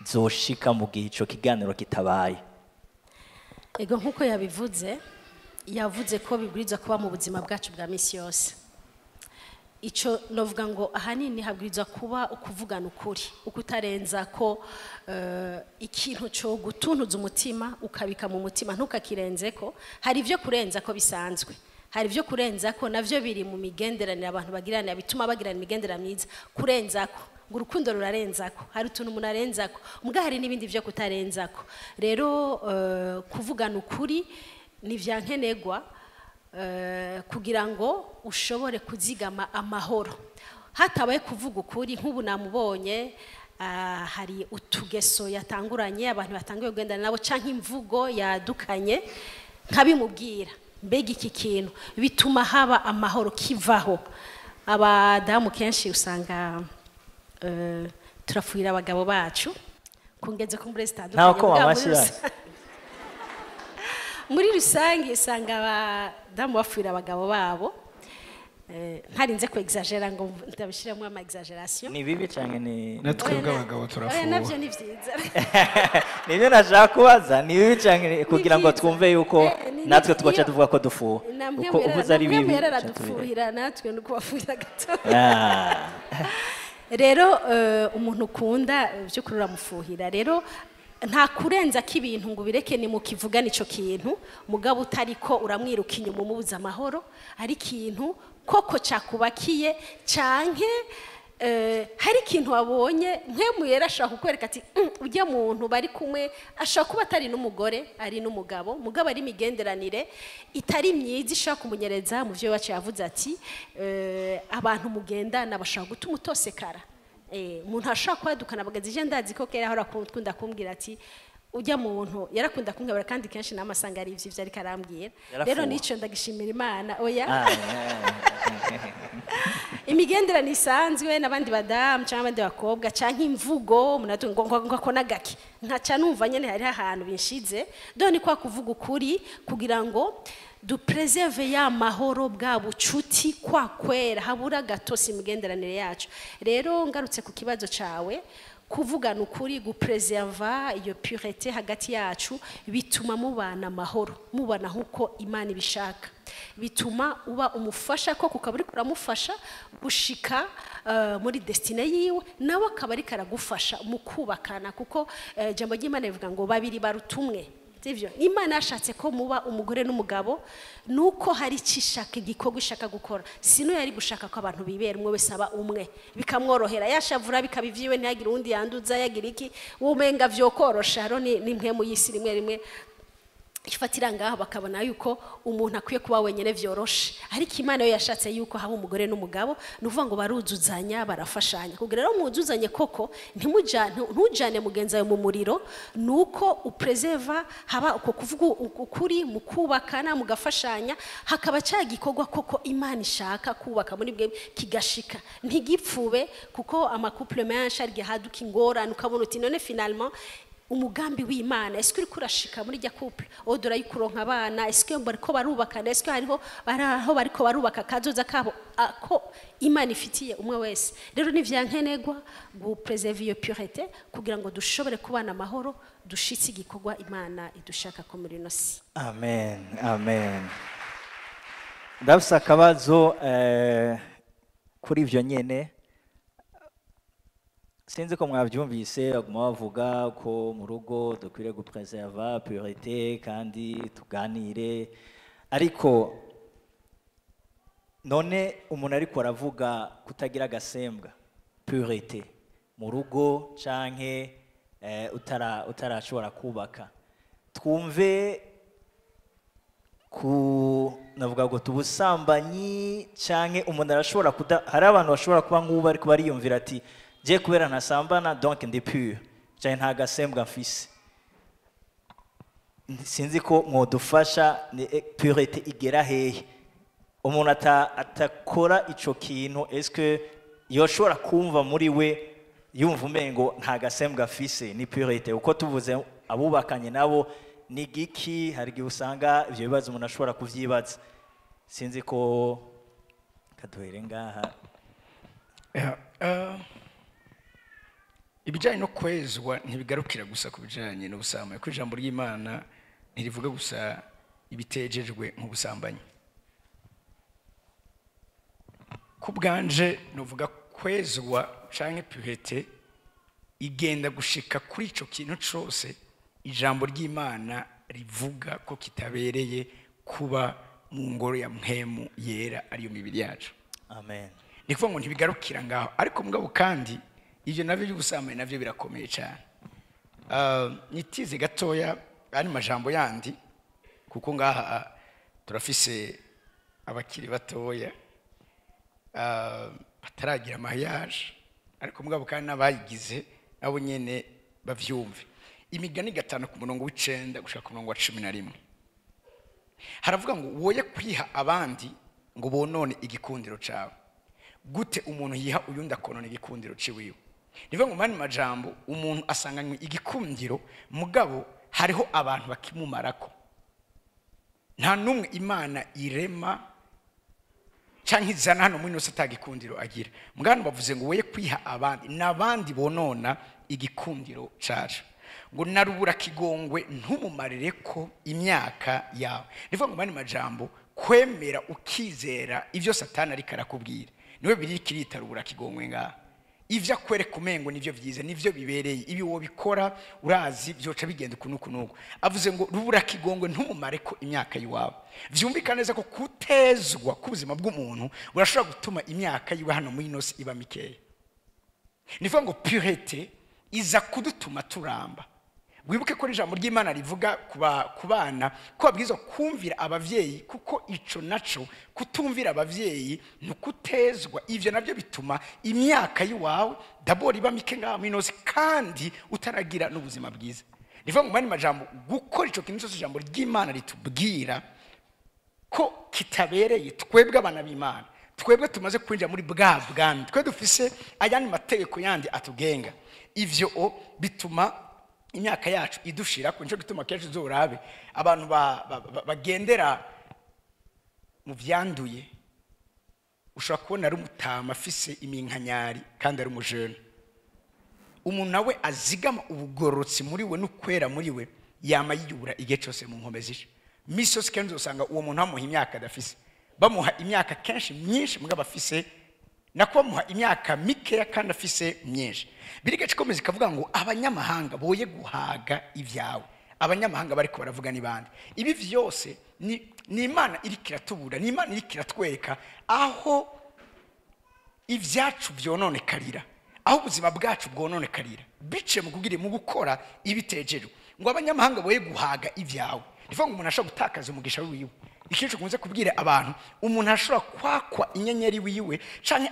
zoshika mu gihe ico kiganiro kitabaye. Ego, nk'uko yabivuze, yavuze ko bibwirizwa kuba mu buzima bwacu bwa misi yose. Icyo novuga ngo ahanini habwirizwa kuba ukuvugana ukuri, ukutarenza ko ikintu cyo gutuntuza umutima ukabika mu mutima, ntukakirenze ko. Hari ibyo kurenza ko bisanzwe, hari ibyo kurenza ko navyo biri mu migenderanire abantu bagirana, bituma bagirana imigenderanire myiza. Kurenza ko ngo urukundo rurarenzako, hari utuntu umuntu arenzako mbwa, hari n'ibindi byo kutarenzako. Rero kuvugana ukuri ni vya nkenerwa kugira ngo ushobore kuzigama amahoro. Hatabaye kuvuga ukuri, nk'ubu namubonye, hari utugeso yatanguranye, abantu batanguye kugendana nabo, canke imvugo yadukanye, nkabimubwira: mbega iki kintu, bituma haba amahoro kivaho. Abadamu kenshi usanga turafuhira abagabo bacu ku ngenzo kumbure zitandukanye. Ntawe koma Mugabo amashyi yacu. Muri rusange usanga abadamu bafuhira abagabo babo. Ntarinze ku exagérer ngo ndabishiremo ama exagération. Ni bibi canke ni Na twebwe abagabo Oya, turafuha. Navyo ni vyiza. Nibyo nashaka kubaza: ni bibi canke kugira ngo vyiza. twumve yuko natwe tugaca tuvuga ko dufuha Namwe uko uvuze ari bibi, yari tuca tubireka. aradufuhira, natwe ni ukubafuhira gato. Rero umuntu ukunda by'ukuri uramufuhira. Rero nta kurenza ko ibintu ngo ubireke, ni mukivugana ico kintu, mugabo utariko uramwiruka inyuma umubuza amahoro. Ari ikintu koko cakubakiye, canke hari ikintu wabonye nkemu yera ashobora kukwereka ati: ujya muntu bari kumwe, ashobora kuba atari n'umugore ari n'umugabo, mugabo ari imigenderanire itari myiza ishobora kumunyereza." Mu byo wacu yavuze ati abantu mugendana bashobora gutuma utosekara. Umuntu ashobora kwadukana bagenzi. Je ndazi ko kera ahora akunda kumbwira ati ujya muntu, yarakunda kumbwira, kandi kenshi namasanga ari ivyo ariko arambwira. Rero Yarafuha. nico ndagishimira Imana. Oya, imigenderanire isanzwe n'abandi badamu cyangwa abandi bakobwa, cyangwa imvugo umuntu ngo akona gake, nkaca numva nyene hariho ahantu binshize. Dore kwa kuvuga ukuri kugira ngo dupreserve ya mahoro, bwa bucuti, kwa kwera habura gatosi imigenderanire yacu. Rero ngarutse ku kibazo cawe, kuvugana ukuri, gupreserva iyo pureté hagati yacu, bituma mubana amahoro, mubana nk'uko Imana ibishaka, bituma uba umufasha koko, ukaba uriko uramufasha gushika muri destinée yiwe, nawe akaba ariko aragufasha mu kubakana, kuko ijambo ry'Imana rivuga ngo babiri baruta umwe, sivyo? Imana yashatse ko muba umugore n'umugabo nuko hari icyo ishaka, igikorwa ishaka gukora. Sino yari gushaka ko abantu bibera umwe wese aba umwe, bikamworohera, yashavura bikaba ivyiwe, ntihagire uwundi yanduza, yagira iki, umenga vyokorosha. Haro ni mpwemu y'isi rimwe rimwe ifatira ngaho, bakabona yuko umuntu akwiye kuba wenyine vyoroshe. Ariko Imana yo yashatse yuko haba umugore n'umugabo, ni ukuvuga ngo baruzuzanya, barafashanya. Kugira rero mwuzuzanye koko, ntujane mugenzi wawe mu muriro, nuko upreserva, haba uko kuvuga ukuri mu kubakana, mugafashanya, hakaba cya gikorwa koko Imana ishaka kubaka muri bwe kigashika, ntigipfube. Kuko ama couple menshi ari haduka ingorane, ukabona uti: none finalement umugambi w'Imana est-ce que uriko urashika muri rya couple odora y'ukuronka abana? Est-ce que bariko barubakana? Est-ce que hariho baraho bariko barubaka kazoza kabo ko Imana ifitiye umwe wese? Rero ni vyankenerwa gupreserve iyo pureté kugira ngo dushobore kubana amahoro, dushitse igikorwa Imana idushaka ko muri ino si. Amen, amen. Ndafise akabazo kuri ivyo nyene. Sinzi ko mwavyumvise, baguma bavuga ko mu rugo dukwiriye gupreserva pureté kandi tuganire. Ariko none umuntu ariko aravuga kutagira agasembwa, pureté mu rugo, canke utarashobora kubaka, twumve. Ku navuga ngo tubusambanyi canke umuntu arashobora kuda, hari abantu bashobora kuba nk'ubu ariko bariyumvira ati je kubera ntasambana donc ndi pur, canke nta gasembwa mfise. Sinzi ko mwodufasha, ni pureté igera hehe? Umuntu atakora ico kintu, est-ce que yoshobora kumva muri we yumva umengo nta gasembwa afise, ni pureté? Uko tuvuze abubakanye nabo ni giki, hari igihe usanga ivyo bibazo umuntu ashobora kuvyibaza. Sinzi ko kaduhere ngaha. Ibijyanye no kwezwa ntibigarukira gusa ku bijyanye n'ubusambanyi, kuko ijambo ry'Imana ntirivuga gusa ibitejejwe nk'ubusambanyi. Ku bwanje nuvuga kwezwa canke pureté igenda gushika kuri ico kintu cose ijambo ry'Imana rivuga ko kitabereye kuba mu ngoro ya mpwemu yera, ariyo mibiri yacu. Amen. Ni kuvuga ngo ntibigarukira ngaho, ariko mugabo kandi ibyo navyo by'ubusambanyi navyo birakomeye cyane. Nitize gatoya ari majambo yandi, kuko ngaha turafise abakiri batoya bataragira mariage, ariko mugabo kandi n'abayigize nabo nyene bavyumve. Imigani 5 ku murongo w'9 gushika ku murongo wa 11 haravuga ngo woye kwiha abandi ngo bonone igikundiro cawe. Gute umuntu yiha uyundi akonona igikundiro ciwiwe? Nivuga ngo mani majambo umuntu asanganywe igikundiro, mugabo hariho abantu bakimumarako. Nta numwe Imana irema canke izana hano muri nose atagikundiro agira. Mugabo bavuze ngo woye kwiha abandi nabandi bonona igikundiro cacu, ngo narubura kigongwe ntumumarire ko imyaka yawe. Nivuga ngo mani majambo kwemera ukizera ivyo Satani ariko arakubwira, niwe biri kirita rubura kigongwe ngaha. Ivyo akwereka umengo nivyo vyiza, nivyo bibereye, ibi wo bikora urazi byoca bigenda kunuku nuku. Avuze ngo rubura kigongwe ntumumare ko imyaka yiwawe. Vyumvikana neza ko kutezwa k'ubuzima bw'umuntu burashobora gutuma imyaka yiwe hano muri ino si iba mikeya. Nivuga ngo pureté iza kudutuma turamba. Wibuke ko ijambo ry'Imana rivuga ku bana ko babwirizwa kumvira abavyeyi, kuko ico naco kutumvira abavyeyi ni ukutezwa. Ivyo navyo bituma imyaka yiwawe d'abord iba mike ngaha muri ino si, kandi utaragira n'ubuzima bwiza. Nivuga ngo mani majambo gukora ico kintu cyose ijambo ry'Imana ritubwira ko kitabereye twebwe abana b'Imana, twebwe tumaze kwinjira muri bwa bwami, twe dufise ayandi mategeko yandi atugenga. Ivyo bituma imyaka yacu idushira. Ku nico gituma kenshi uzorabe abantu bagendera mu vyanduye, ushobora kubona ari umutama afise iminkanyari kandi ari umujene. Umuntu nawe azigama ubugororotsi muri we n'ukwera muri we, yama yiyubura igihe cyose mu nkombe zishe. Misi yose kenshi uzosanga uwo muntu bamuha imyaka adafise, bamuha imyaka kenshi myinshi mugabo afise, nako bamuha imyaka mikeya kandi afise myinshi. Biriga cikomeza ikavuga ngo abanyamahanga boye guhaga ibyawe. Abanyamahanga bariko baravuga ni bande? Ibi vyose ni Imana iriko iratubura, ni Imana iriko iratwereka aho ivyacu vyononekarira, aho ubuzima bwacu bwononekarira, bice mu kugira mu gukora ibitejejwe. Ngo abanyamahanga boye guhaga ibyawe. Nivuga ngo umuntu ashobora gutakaza umugisha wiwe. Ikintu kunze kubwira abantu, umuntu ashobora kwakwa inyenyeri wiwe canke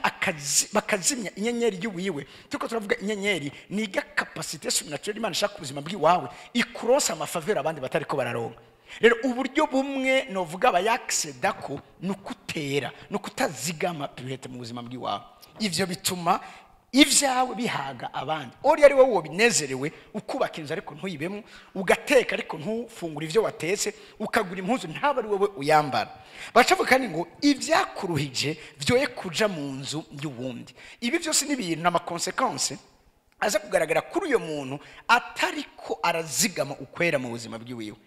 bakazimya inyenyeri yiwiwe. Tuko turavuga inyenyeri ni ga capacité surnaturelle Imana ishaka ubuzima bwiwawe ikuronsa amafaveur abandi batariko bararonka. Rero uburyo bumwe novuga abayacceda ko nukutera nukutazigama pureté mu buzima bwiwawe. Ivyo bituma ivyawe bihaga abandi. Ori ari wowe wobinezerewe ukubaka inzu ariko ntuyibemo, ugateka ariko ntufungura ivyo watetse, ukagura impuzu ntaba ari wowe uyambara. Bacavuga kandi ngo ivyakuruhije vyoye kuja mu nzu y'uwundi. Ibi byose ni ibintu n'ama consequences aza kugaragara kuri uyo muntu atariko arazigama ukwera mu buzima bwiwiwe.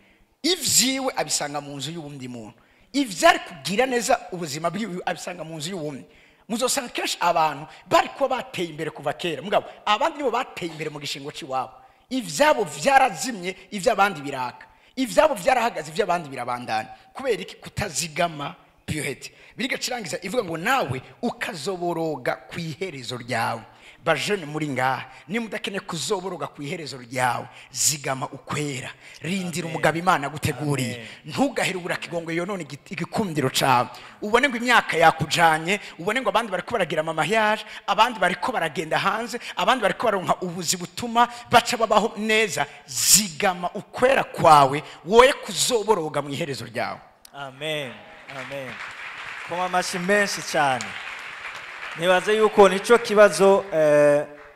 Ivyiwe abisanga mu nzu y'uwundi muntu, ivyari kugira neza ubuzima bwiwiwe abisanga mu nzu y'uwundi. Muzosanga kenshi abantu bari kuba bateye imbere kuva kera, mugabo abandi nibo bateye imbere mu gishingo ciwabo. Ivyabo vyarazimye, ivy'abandi biraka, ivyabo vyarahagaze, ivy'abandi birabandana. Kubera iki? Kutazigama pureté. Biriga cirangiza ivuga ngo nawe ukazoboroga ku iherezo ryawe. Bajene muri ngaha, niba udakeneye kuzoboroga ku iherezo ryawe, zigama ukwera, rindira umugabo Imana aguteguriye. Ntugahere uburakigongo yonone igikundiro cawe, ubone ngo imyaka yakujanye, ubone ngo abandi bariko baragira ama mariage, abandi bariko baragenda hanze, abandi bariko baronka ubuzi butuma baca babaho neza. Zigama ukwera kwawe, woye kuzoboroga mu iherezo ryawe. Amen, amen. Koma amashi menshi cyane. Nibaze yuko nico kibazo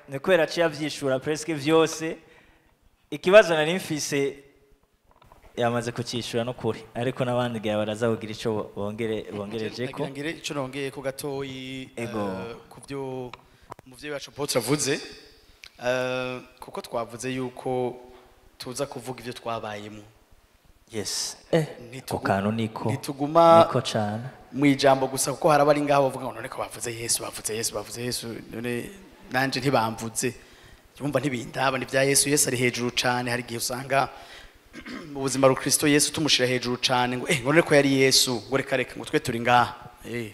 ni kubera aciye avyishura presque vyose. Ikibazo nari mfise yamaze kucishura no kuri, ariko n'abandi gihe baraza kugira ico bongerejeko. Nagira ngire ico nongeye ko gatoyi Ego. Ku byo umuvyeyi wacu Paul avuze, kuko twavuze yuko tuza kuvuga ivyo twabayemo. Yes. Ako kantu niko Ntituguma niko cane. mu ijambo gusa, kuko hari abari ngaho bavuga ngo none ko bavuze Yesu, bavuze Yesu, bavuze Yesu, none nanje ntibamvuze, yumva ntibindaba ni bya Yesu. Yesu ari hejuru cane. Hari igihe usanga mu buzima bwa Kristo Yesu tumushira hejuru cane, ngo ngo none ko yari Yesu, ngo reka reka, ngo twe turi ngaha,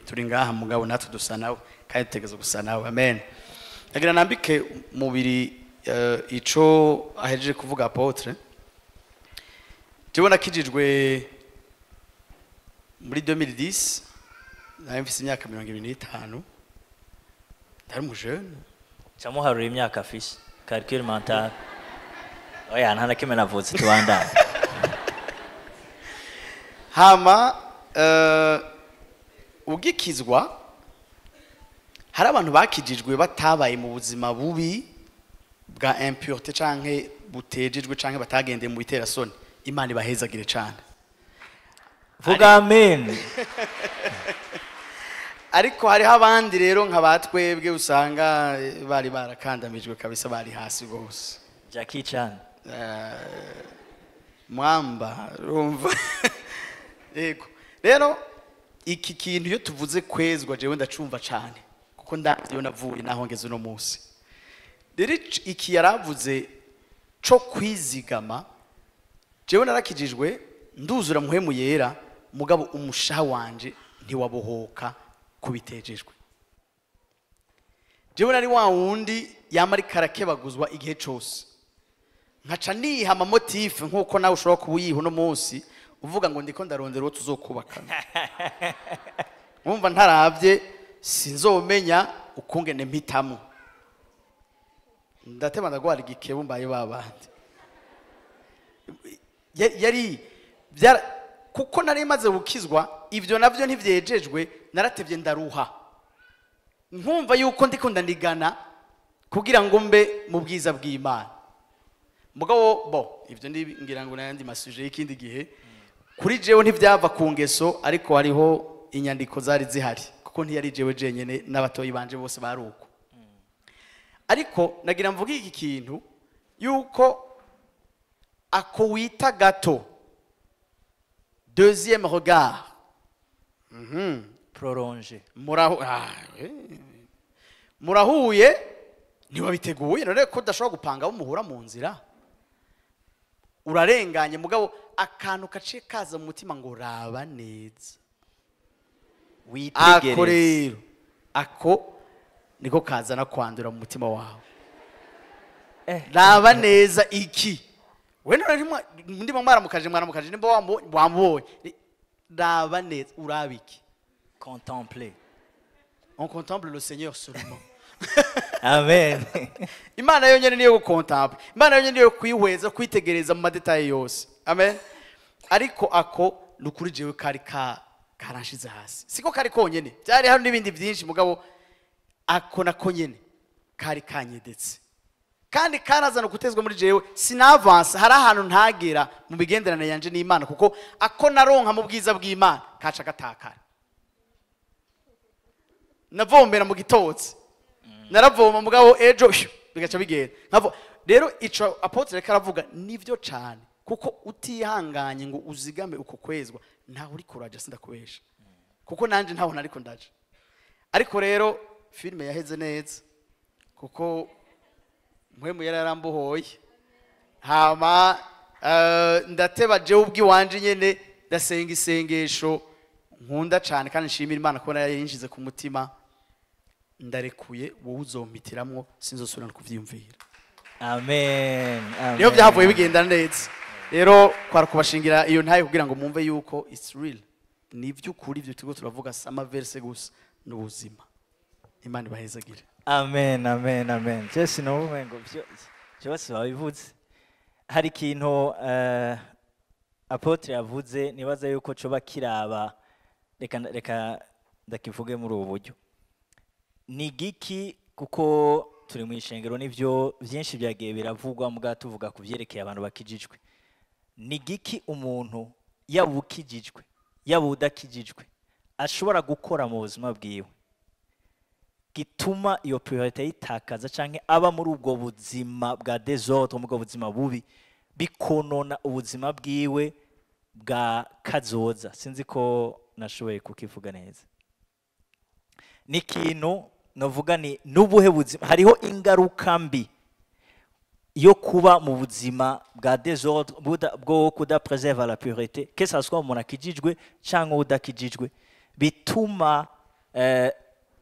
turi ngaha mugabo natwe dusa nawe kandi tutegerezwa gusa nawe. Amen. Nagira nambike mubiri ico ahejeje kuvuga apôtre. Jewe nakijijwe muri 2010, nari mfise imyaka 25, ndari umujene. Camuharura imyaka afise, calcul mental. Oya, nta na kimwe navutse, tubandane. Hama ugikizwa, hari abantu bakijijwe batabaye mu buzima bubi bwa impureté canke butejejwe canke batagendeye mu biterasoni. Imana ibahezagire cane. Vuga amen. Ariko hariho abandi rero nka batwebwe usanga bari barakandamijwe kabisa, bari hasi rwose. Jackie Chan. Mwamba urumva. Yego, rero iki kintu iyo tuvuze kwezwa, jewe ndacumva cane kuko ndazi iyo navuye naho ngeze uno munsi. Rero iki yaravuze co kwizigama, jewe narakijijwe nduzura Muhemu Yera, mugabo umushaha wanje ntiwabohoka kubitejejwe. Jewe nari wa wundi yama ariko arakebaguzwa igihe cose, nkaca niha amamotifs nk'uko nawe ushobora kuba uyiha uno munsi, uvuga ngo ndiko ndarondera uwo tuzokubakana, wumva ntaravye sinzomenya ukungene mpitamo, ndatema ndagwara igikebu mbaye babandi. Yari kuko nari maze gukizwa, ivyo navyo ntivyejejwe, naratevye ndaruha, nkumva yuko ndiko ndanigana kugira ngo mbe mu bwiza bw'Imana. Mugabo bo ivyo ndi ngira ngo nayandi masujets y'ikindi gihe. Kuri jewe ntivyava ku ngeso, ariko hariho inyandiko zari zihari, kuko ntiyari jewe jenyene, n'abatoyi banje bose baruko. Ariko nagira mvuge iki kintu yuko ako wita gato deuxième regard Prolongé. Murahuye ntiwabiteguye, none ko udashobora gupanga abo muhura mu nzira, urarenganye, mugabo akantu kaciye kaza mu mutima ngo raba neza, ako Witegereze. Rero ako niko kazana kwandura mu mutima wawe. Raba neza iki, we none ndimo mwaramukaje nimba wamubonye, raba neza, uraba iki? Contempler. On contemple le Seigneur seulement. Amen. Imana yonyine niyo gucontempler, Imana yonyine niyo kwihweza, kwitegereza mu madétails yose. Amen. Ariko ako ni ukuri jewe kari ka karanshize hasi. Siko kari konyene, byari hari n'ibindi byinshi, mugabo ako nako nyene kari kanyedetse kandi karazana gutezwa muri jewe. Sinavanse, hari ahantu ntagera mu migenderanire yanje n'Imana, kuko ako naronka mu bwiza bw'Imana kaca gatakara. Navombera mu gitotsi, naravoma, mugabo ejo shyu, bigaca bigenda. Rero ico apôtre reka aravuga nivyo cane, kuko utihanganye ngo uzigame uko kwezwa, ntaho uri kuraja, sindakubesha, kuko nanje ntaho nariko ndaja. Ariko rero filime yaheze neza, kuko Mpwemu yari yarambohoye. Hama ndateba jewe ubwiwanje nyene, ndasenga isengesho nkunda cane kandi nshimira Imana kubona yayinjize ku mutima. Ndarekuye, wowe uzompitiramwo, sinzosubira no kuvyiyumvira. Amen, amen. Rero byahavuye bigenda neza. Rero kwara kubashingira iyo ntaye kugira ngo mwumve yuko it's real, ni iby'ukuri ibyo turiko turavuga, si ama verse gusa, ni ubuzima. Imana ibahezagire. Amen, amen, amen. Je sinumva ngo byose babivuze. Hari ikintu apôtre yavuze, nibaza yuko coba kiraba, reka ndakivuge muri ubu buryo. Ni giki, kuko turi mu ishengero, nivyo byinshi byagiye biravugwa, muga tuvuga ku vyerekeye abantu bakijijwe. Ni giki umuntu, yaba ukijijwe yaba udakijijwe, ashobora gukora mu buzima bwiwe gituma iyo pureté yitakaza, canke aba muri ubwo buzima bwa désordre, muri ubwo buzima bubi, bikonona ubuzima bwiwe bwa kazoza? Sinzi ko nashoboye kukivuga neza. Ni ikintu novuga ni nubuhe buzima, hariho ingaruka mbi yo kuba mu buzima bwa désordre, bwo kuda préserver la pureté, que ça soit umuntu akijijwe cyangwa udakijijwe, bituma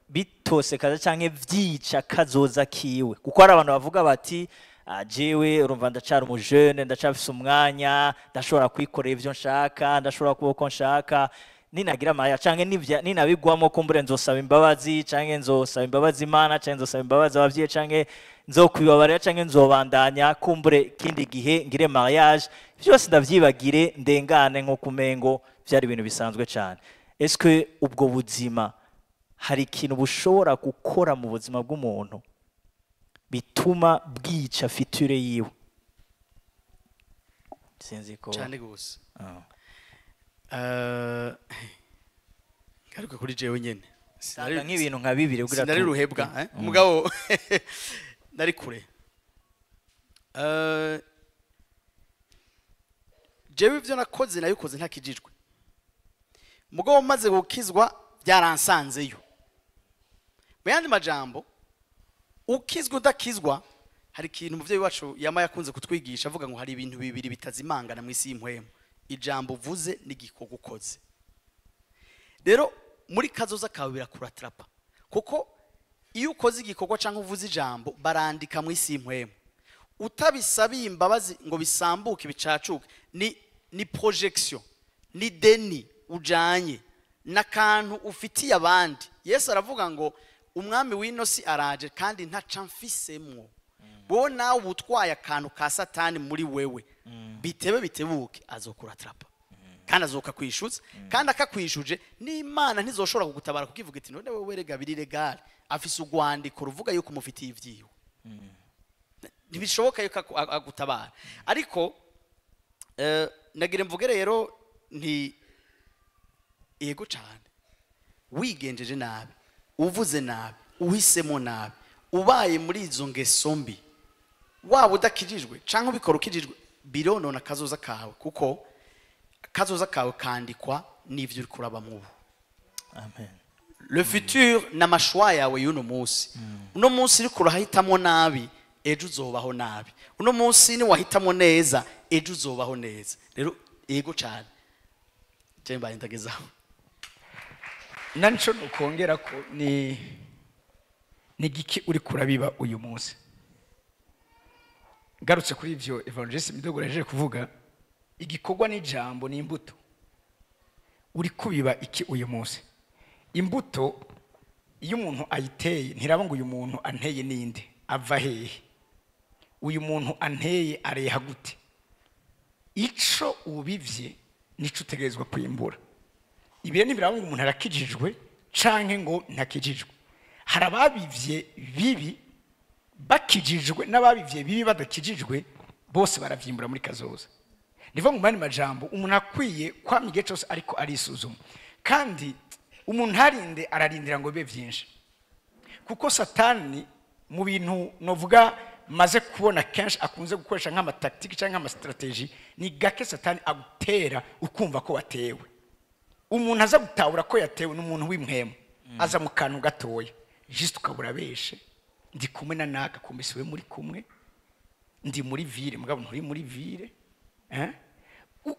bitosekaza canke vyica kazoza kiwe. Kuko hari abantu bavuga bati: "Ah, jewe urumva ndacara umujene, ndacafise umwanya, ndashobora kwikorera ivyo nshaka, ndashobora kuba uko nshaka, ninagira amaya canke ninabigwamo kumbure nzosaba imbabazi, canke nzosaba imbabazi Imana, canke nzosaba imbabazi abavyeyi, canke nzokwibabarira, canke nzobandanya, kumbure kindi gihe ngire mariage, vyose ndavyibagire, ndengane nko kumengo vyari ibintu bisanzwe cane." Est-ce que ubwo buzima hari ikintu bushobora gukora mu buzima bw'umuntu bituma bwica futur yiwe? Sinzi ko Cyane gose. Ah. Ngaruka kuri jewe nyene. Tanga nk'ibintu nka bibiri kugira Sinari ruhebwa, eh? Mugabo nari kure. Jewe ivyo nakoze nabikoze ntakijijwe, mugabo maze gukizwa byaransanzeyo. Mu yandi majambo, ukizwa udakizwa, hari ikintu umuvyeyi wacu yama yakunze kutwigisha, avuga ngo hari ibintu bibiri bitazimangana mu isi y'impwemu: ijambo uvuze n'igikorwa ukoze. Rero muri kazoza kawe birakuratrapa, kuko iyo ukoze igikorwa cyangwa uvuze ijambo, barandika mu isi y'impwemu. Utabisabiye imbabazi ngo bisambuke, bicacuke, ni projection, ni deni ujanye n'akantu ufitiye abandi. Yesu aravuga ngo umwami w'ino si araje kandi ntaca mfisemwo. Wowe nawe uba utwaye akantu ka Satani muri wewe, bitebe bitebuke azokuratrapa kandi azoka kwishyuza, kandi akakwishuje n'Imana ntizoshobora kugutabara, kuko ivuga iti: "None wewe rega biri légal, afise urwandiko ruvuga yuko umufitiye ivyiwe." Ntibishoboka yuko agutabara. Ariko nagira mvuge rero nti yego cyane, wigenjeje nabi, uvuze nabi, uhisemo nabi, ubaye muri izo ngeso mbi, waba udakijijwe cyangwa ubikora ukijijwe, bironona akazoza kawe, kuko akazoza kawe kandikwa n'ivyo uriko urabamwo ubu. Amen. Le futur n'ama choix yawe y'uno munsi. Uno munsi uriko urahitamo nabi, ejo uzobaho nabi. Uno munsi niwahitamo neza, ejo uzobaho neza. Rero yego cyane, je mbaye ndagezaho. Nanco nukongera ko ni giki uri kurabiba uyu munsi. Ngarutse kuri ivyo évangéliste Midogo yaje kuvuga, igikorwa n'ijambo ni imbuto. Uri kubiba iki uyu munsi? Imbuto iyo umuntu ayiteye, ntiraba ngo uyu muntu anteye ninde, ava hehe, uyu muntu anteye areha gute. Ico ubivye nico utegerezwa kwimbura. Ibihe ntibiraba ngo umuntu arakijijwe canke ngo ntakijijwe. Hari ababivye bibi bakijijwe n'ababivye bibi badakijijwe, bose baravyimbura muri kazoza. Nivo mu mani majambo, umuntu akwiye kwama igihe cyose ariko arisuzuma, kandi umuntu ntarinde ararindira ngo bibe vyinshi, kuko Satani mu bintu novuga maze kubona kenshi akunze gukoresha nk'ama tactique cyangwa nk'ama stratégie, ni gake Satani agutera ukumva ko watewe. Umuntu aza gutahura ko yatewe n'umuntu w'impwemu aza mu kantu gatoya, juste ukabura beshe ndi kumwe na naka, kumbe siwe muri kumwe, ndi muri ville mugabo nturi muri ville, eh?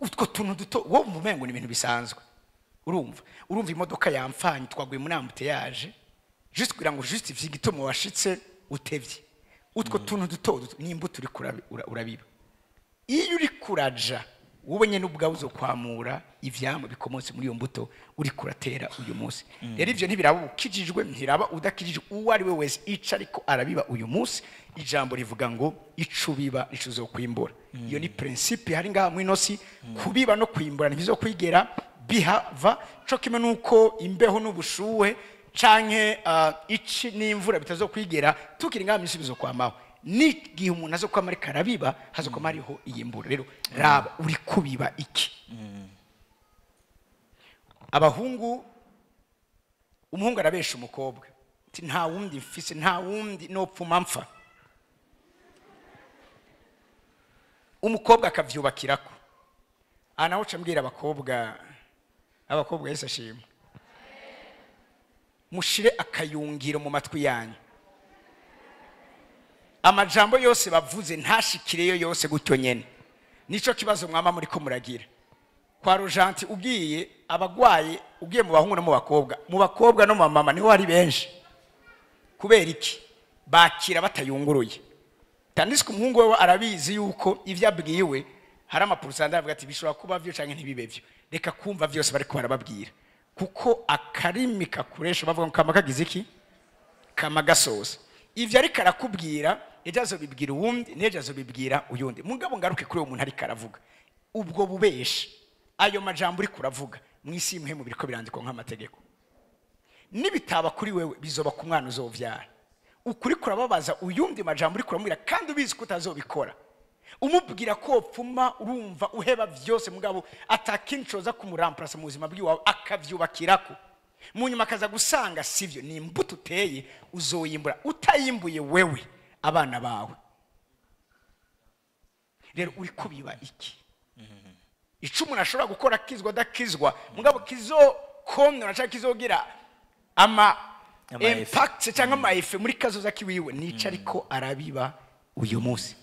Utwo tuntu duto wowe umengo ni ibintu bisanzwe. Urumva imodoka yamfanye, twaguye muri embouteillage. Juste kugira ngo justifie igituma washitse utevye. Utwo tuntu duto duto ni imbuto uri urabiba. Iyo uri kuraja wowe nyene ubwawe uzokwamura ivyamwa bikomotse muri iyo mbuto uri kuratera uyu munsi. Rero ivyo ntibiraba ukijijwe, ntiraba udakijijwe, uwo ari we wese ico ariko arabiba uyu munsi, ijambo rivuga ngo ico ubiba nico uzokwimbura. Iyo ni principe hari ngaha mw'ino si. Kubiba no kwimbura ntibizokwigera bihava, co kimwe nuko imbeho n'ubushuhe canke ici n'imvura bitazokwigera tukiri ngaha mw'isi bizokwamaho. N'igihe umuntu azokwama ariko arabiba, hazokwama hariho iyimbura. Rero raba uri kubiba iki. Abahungu, umuhungu arabesha umukobwa ati nta wundi mfise, nta wundi nopfuma mpfa. Umukobwa akavyubakirako. Aha naho uca mbwira abakobwa, abakobwa Yesu ashimwe, mushire akayungiro mu matwi yanyu. Amajambo yose bavuze ntashikireyo yose gutyo nyene. Nico kibazo mwama muri ko muragira. Kwa Rojanti ugiye abagwaye, ugiye mu bahungu no mu bakobwa, mu bakobwa no mu mama niho hari benshi. Kubera iki? Bakira batayunguruye. Tandis ku muhungu wewe arabizi yuko ivyo abwiwe hari amaporosanta avuga ati bishobora kuba vyo canke ntibibe vyo. Reka kumva vyose bariko barababwira. Kuko akarimi kakuresha bavuga ngo kama kagize iki? Kama gasoza. Ivyo ariko arakubwira ejo azobibwira uwundi, n'ejo azobibwira uyundi. Mugabo ngaruke kuri uwo muntu ariko aravuga. Ubwo bubesha, ayo majambo uri kuravuga mw'isi imwe mu biriko birandikwa nk'amategeko. Nibitaba kuri wewe bizoba ku mwana uzovyara. Ukuri kurababaza uyundi majambo uri kuramubwira kandi ubizi ko utazobikora. Umubwira ko pfuma urumva uheba vyose mugabo atakincoza kumuramplasa mu buzima bwiwawe akavyubakirako. Mu nyuma akaza gusanga sivyo, ni imbuto uteye uzoyimbura, utayimbuye wewe abana bawe. Rero uri kubiba iki? Ico umuntu ashobora gukora akizwa adakizwa, mugabo kizokomera canke kizogira ama impact cyangwa ama effet muri kazoza kiwiwe, nico ariko arabiba uyu munsi.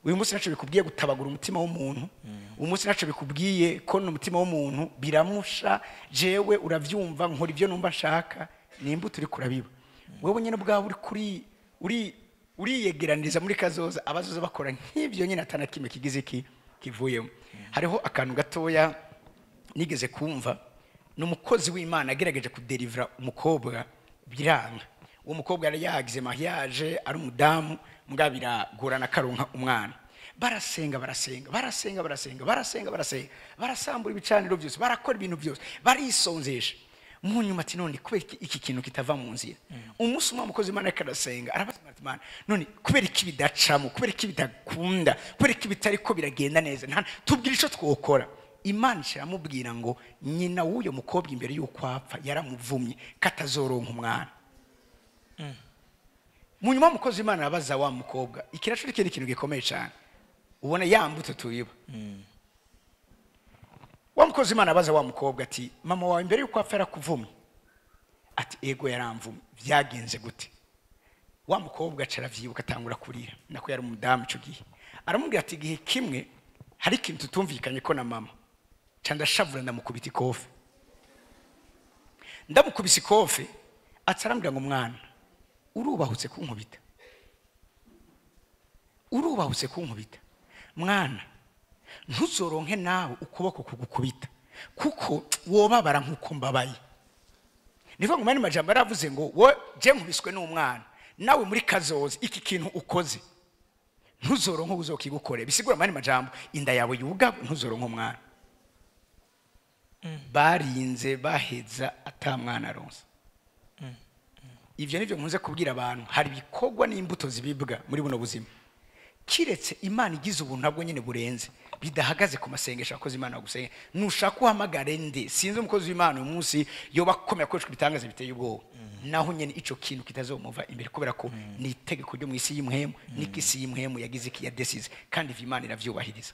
Uyu munsi naco bikubwiye gutabagura umutima w'umuntu. Uyu munsi naco bikubwiye ko n'umutima w'umuntu biramusha, jewe uravyumva nkora ivyo numva nshaka, ni imbuto uri kurabiba. Wewe nyene ubwawe uri kuri uri uriyegeraniriza muri kazoza abazoza bakora nk'ivyo nyene atana kimwe kigize iki kivuyemo. Hariho akantu gatoya nigeze kumva, n'umukozi w'Imana agerageje kudelivra umukobwa biranga. Uwo mukobwa yari yagize mariage ari umudamu, mbwa biragorana karonka umwana. Barasenga barasenga barasenga barasenga barasenga barasenga, barasambura ibicaniro byose, barakora ibintu byose, barisonzesha. Mu nyuma ati none kubera iki kintu kitava mu nzira. Umunsi umwe umukozi w'Imana ariko arasenga, arabaza ati Imana, none kubera iki bidacamo, kubera iki bidakunda, kubera iki bitariko biragenda neza, tubwire ico twokora. Imana iramubwira ngo nyina w'uyo mukobwa imbere y'uko apfa yaramuvumye katazoronka umwana. Mu nyuma umukozi w'Imana arabaza wa mukobwa, ikiracu n'ikindi kintu gikomeye cyane ubona ya mbuto tuyiba. Wa mukozi w'Imana abaza wa mukobwa ati mama wawe imbere y'uko apfa yarakuvumye? Ati ego yaramvumye. Byagenze gute? Wa mukobwa aca aravyibuka atangura kurira, nako yari umudamu ico gihe. Aramubwira ati igihe kimwe hari ikintu tutumvikanye ko na mama, ca ndashavura ndamukubita ikofe. Ndamukubise ikofe, aca arambwira ngo mwana urubahutse kunkubita, urubahutse kunkubita mwana, ntuzoronke nawe ukuboko kugukubita kuko wobabara nkuko mbabaye. Nivuga ngo mani majambo yaravuze ngo wo je nkubiswe n'umwana, nawe muri kazoza iki kintu ukoze ntuzoronke uzokigukore. Bisigura mani majambo inda yawe yugabo ntuzoronke umwana. Barinze baheza atamwana aronse. Ivyo nivyo nkunze kubwira abantu, hari ibikorwa n'imbuto zibibwa muri buno buzima. Kiretse Imana igize ubuntu nabwo nyene burenze, bidahagaze ku masengesho akoze Imana gusenga. Nushaka uhamagare nde, sinzi umukozi w'Imana uyu munsi yoba akomeye akoreshwa ibitangaza biteye ubwoba, naho nyene ico kintu kitazomuva imbere, kubera ko ni itegeko ryo mw'isi y'imhemu, n'ikisi y'imhemu yagize iki yadesize, kandi ivyo Imana iravyubahiriza.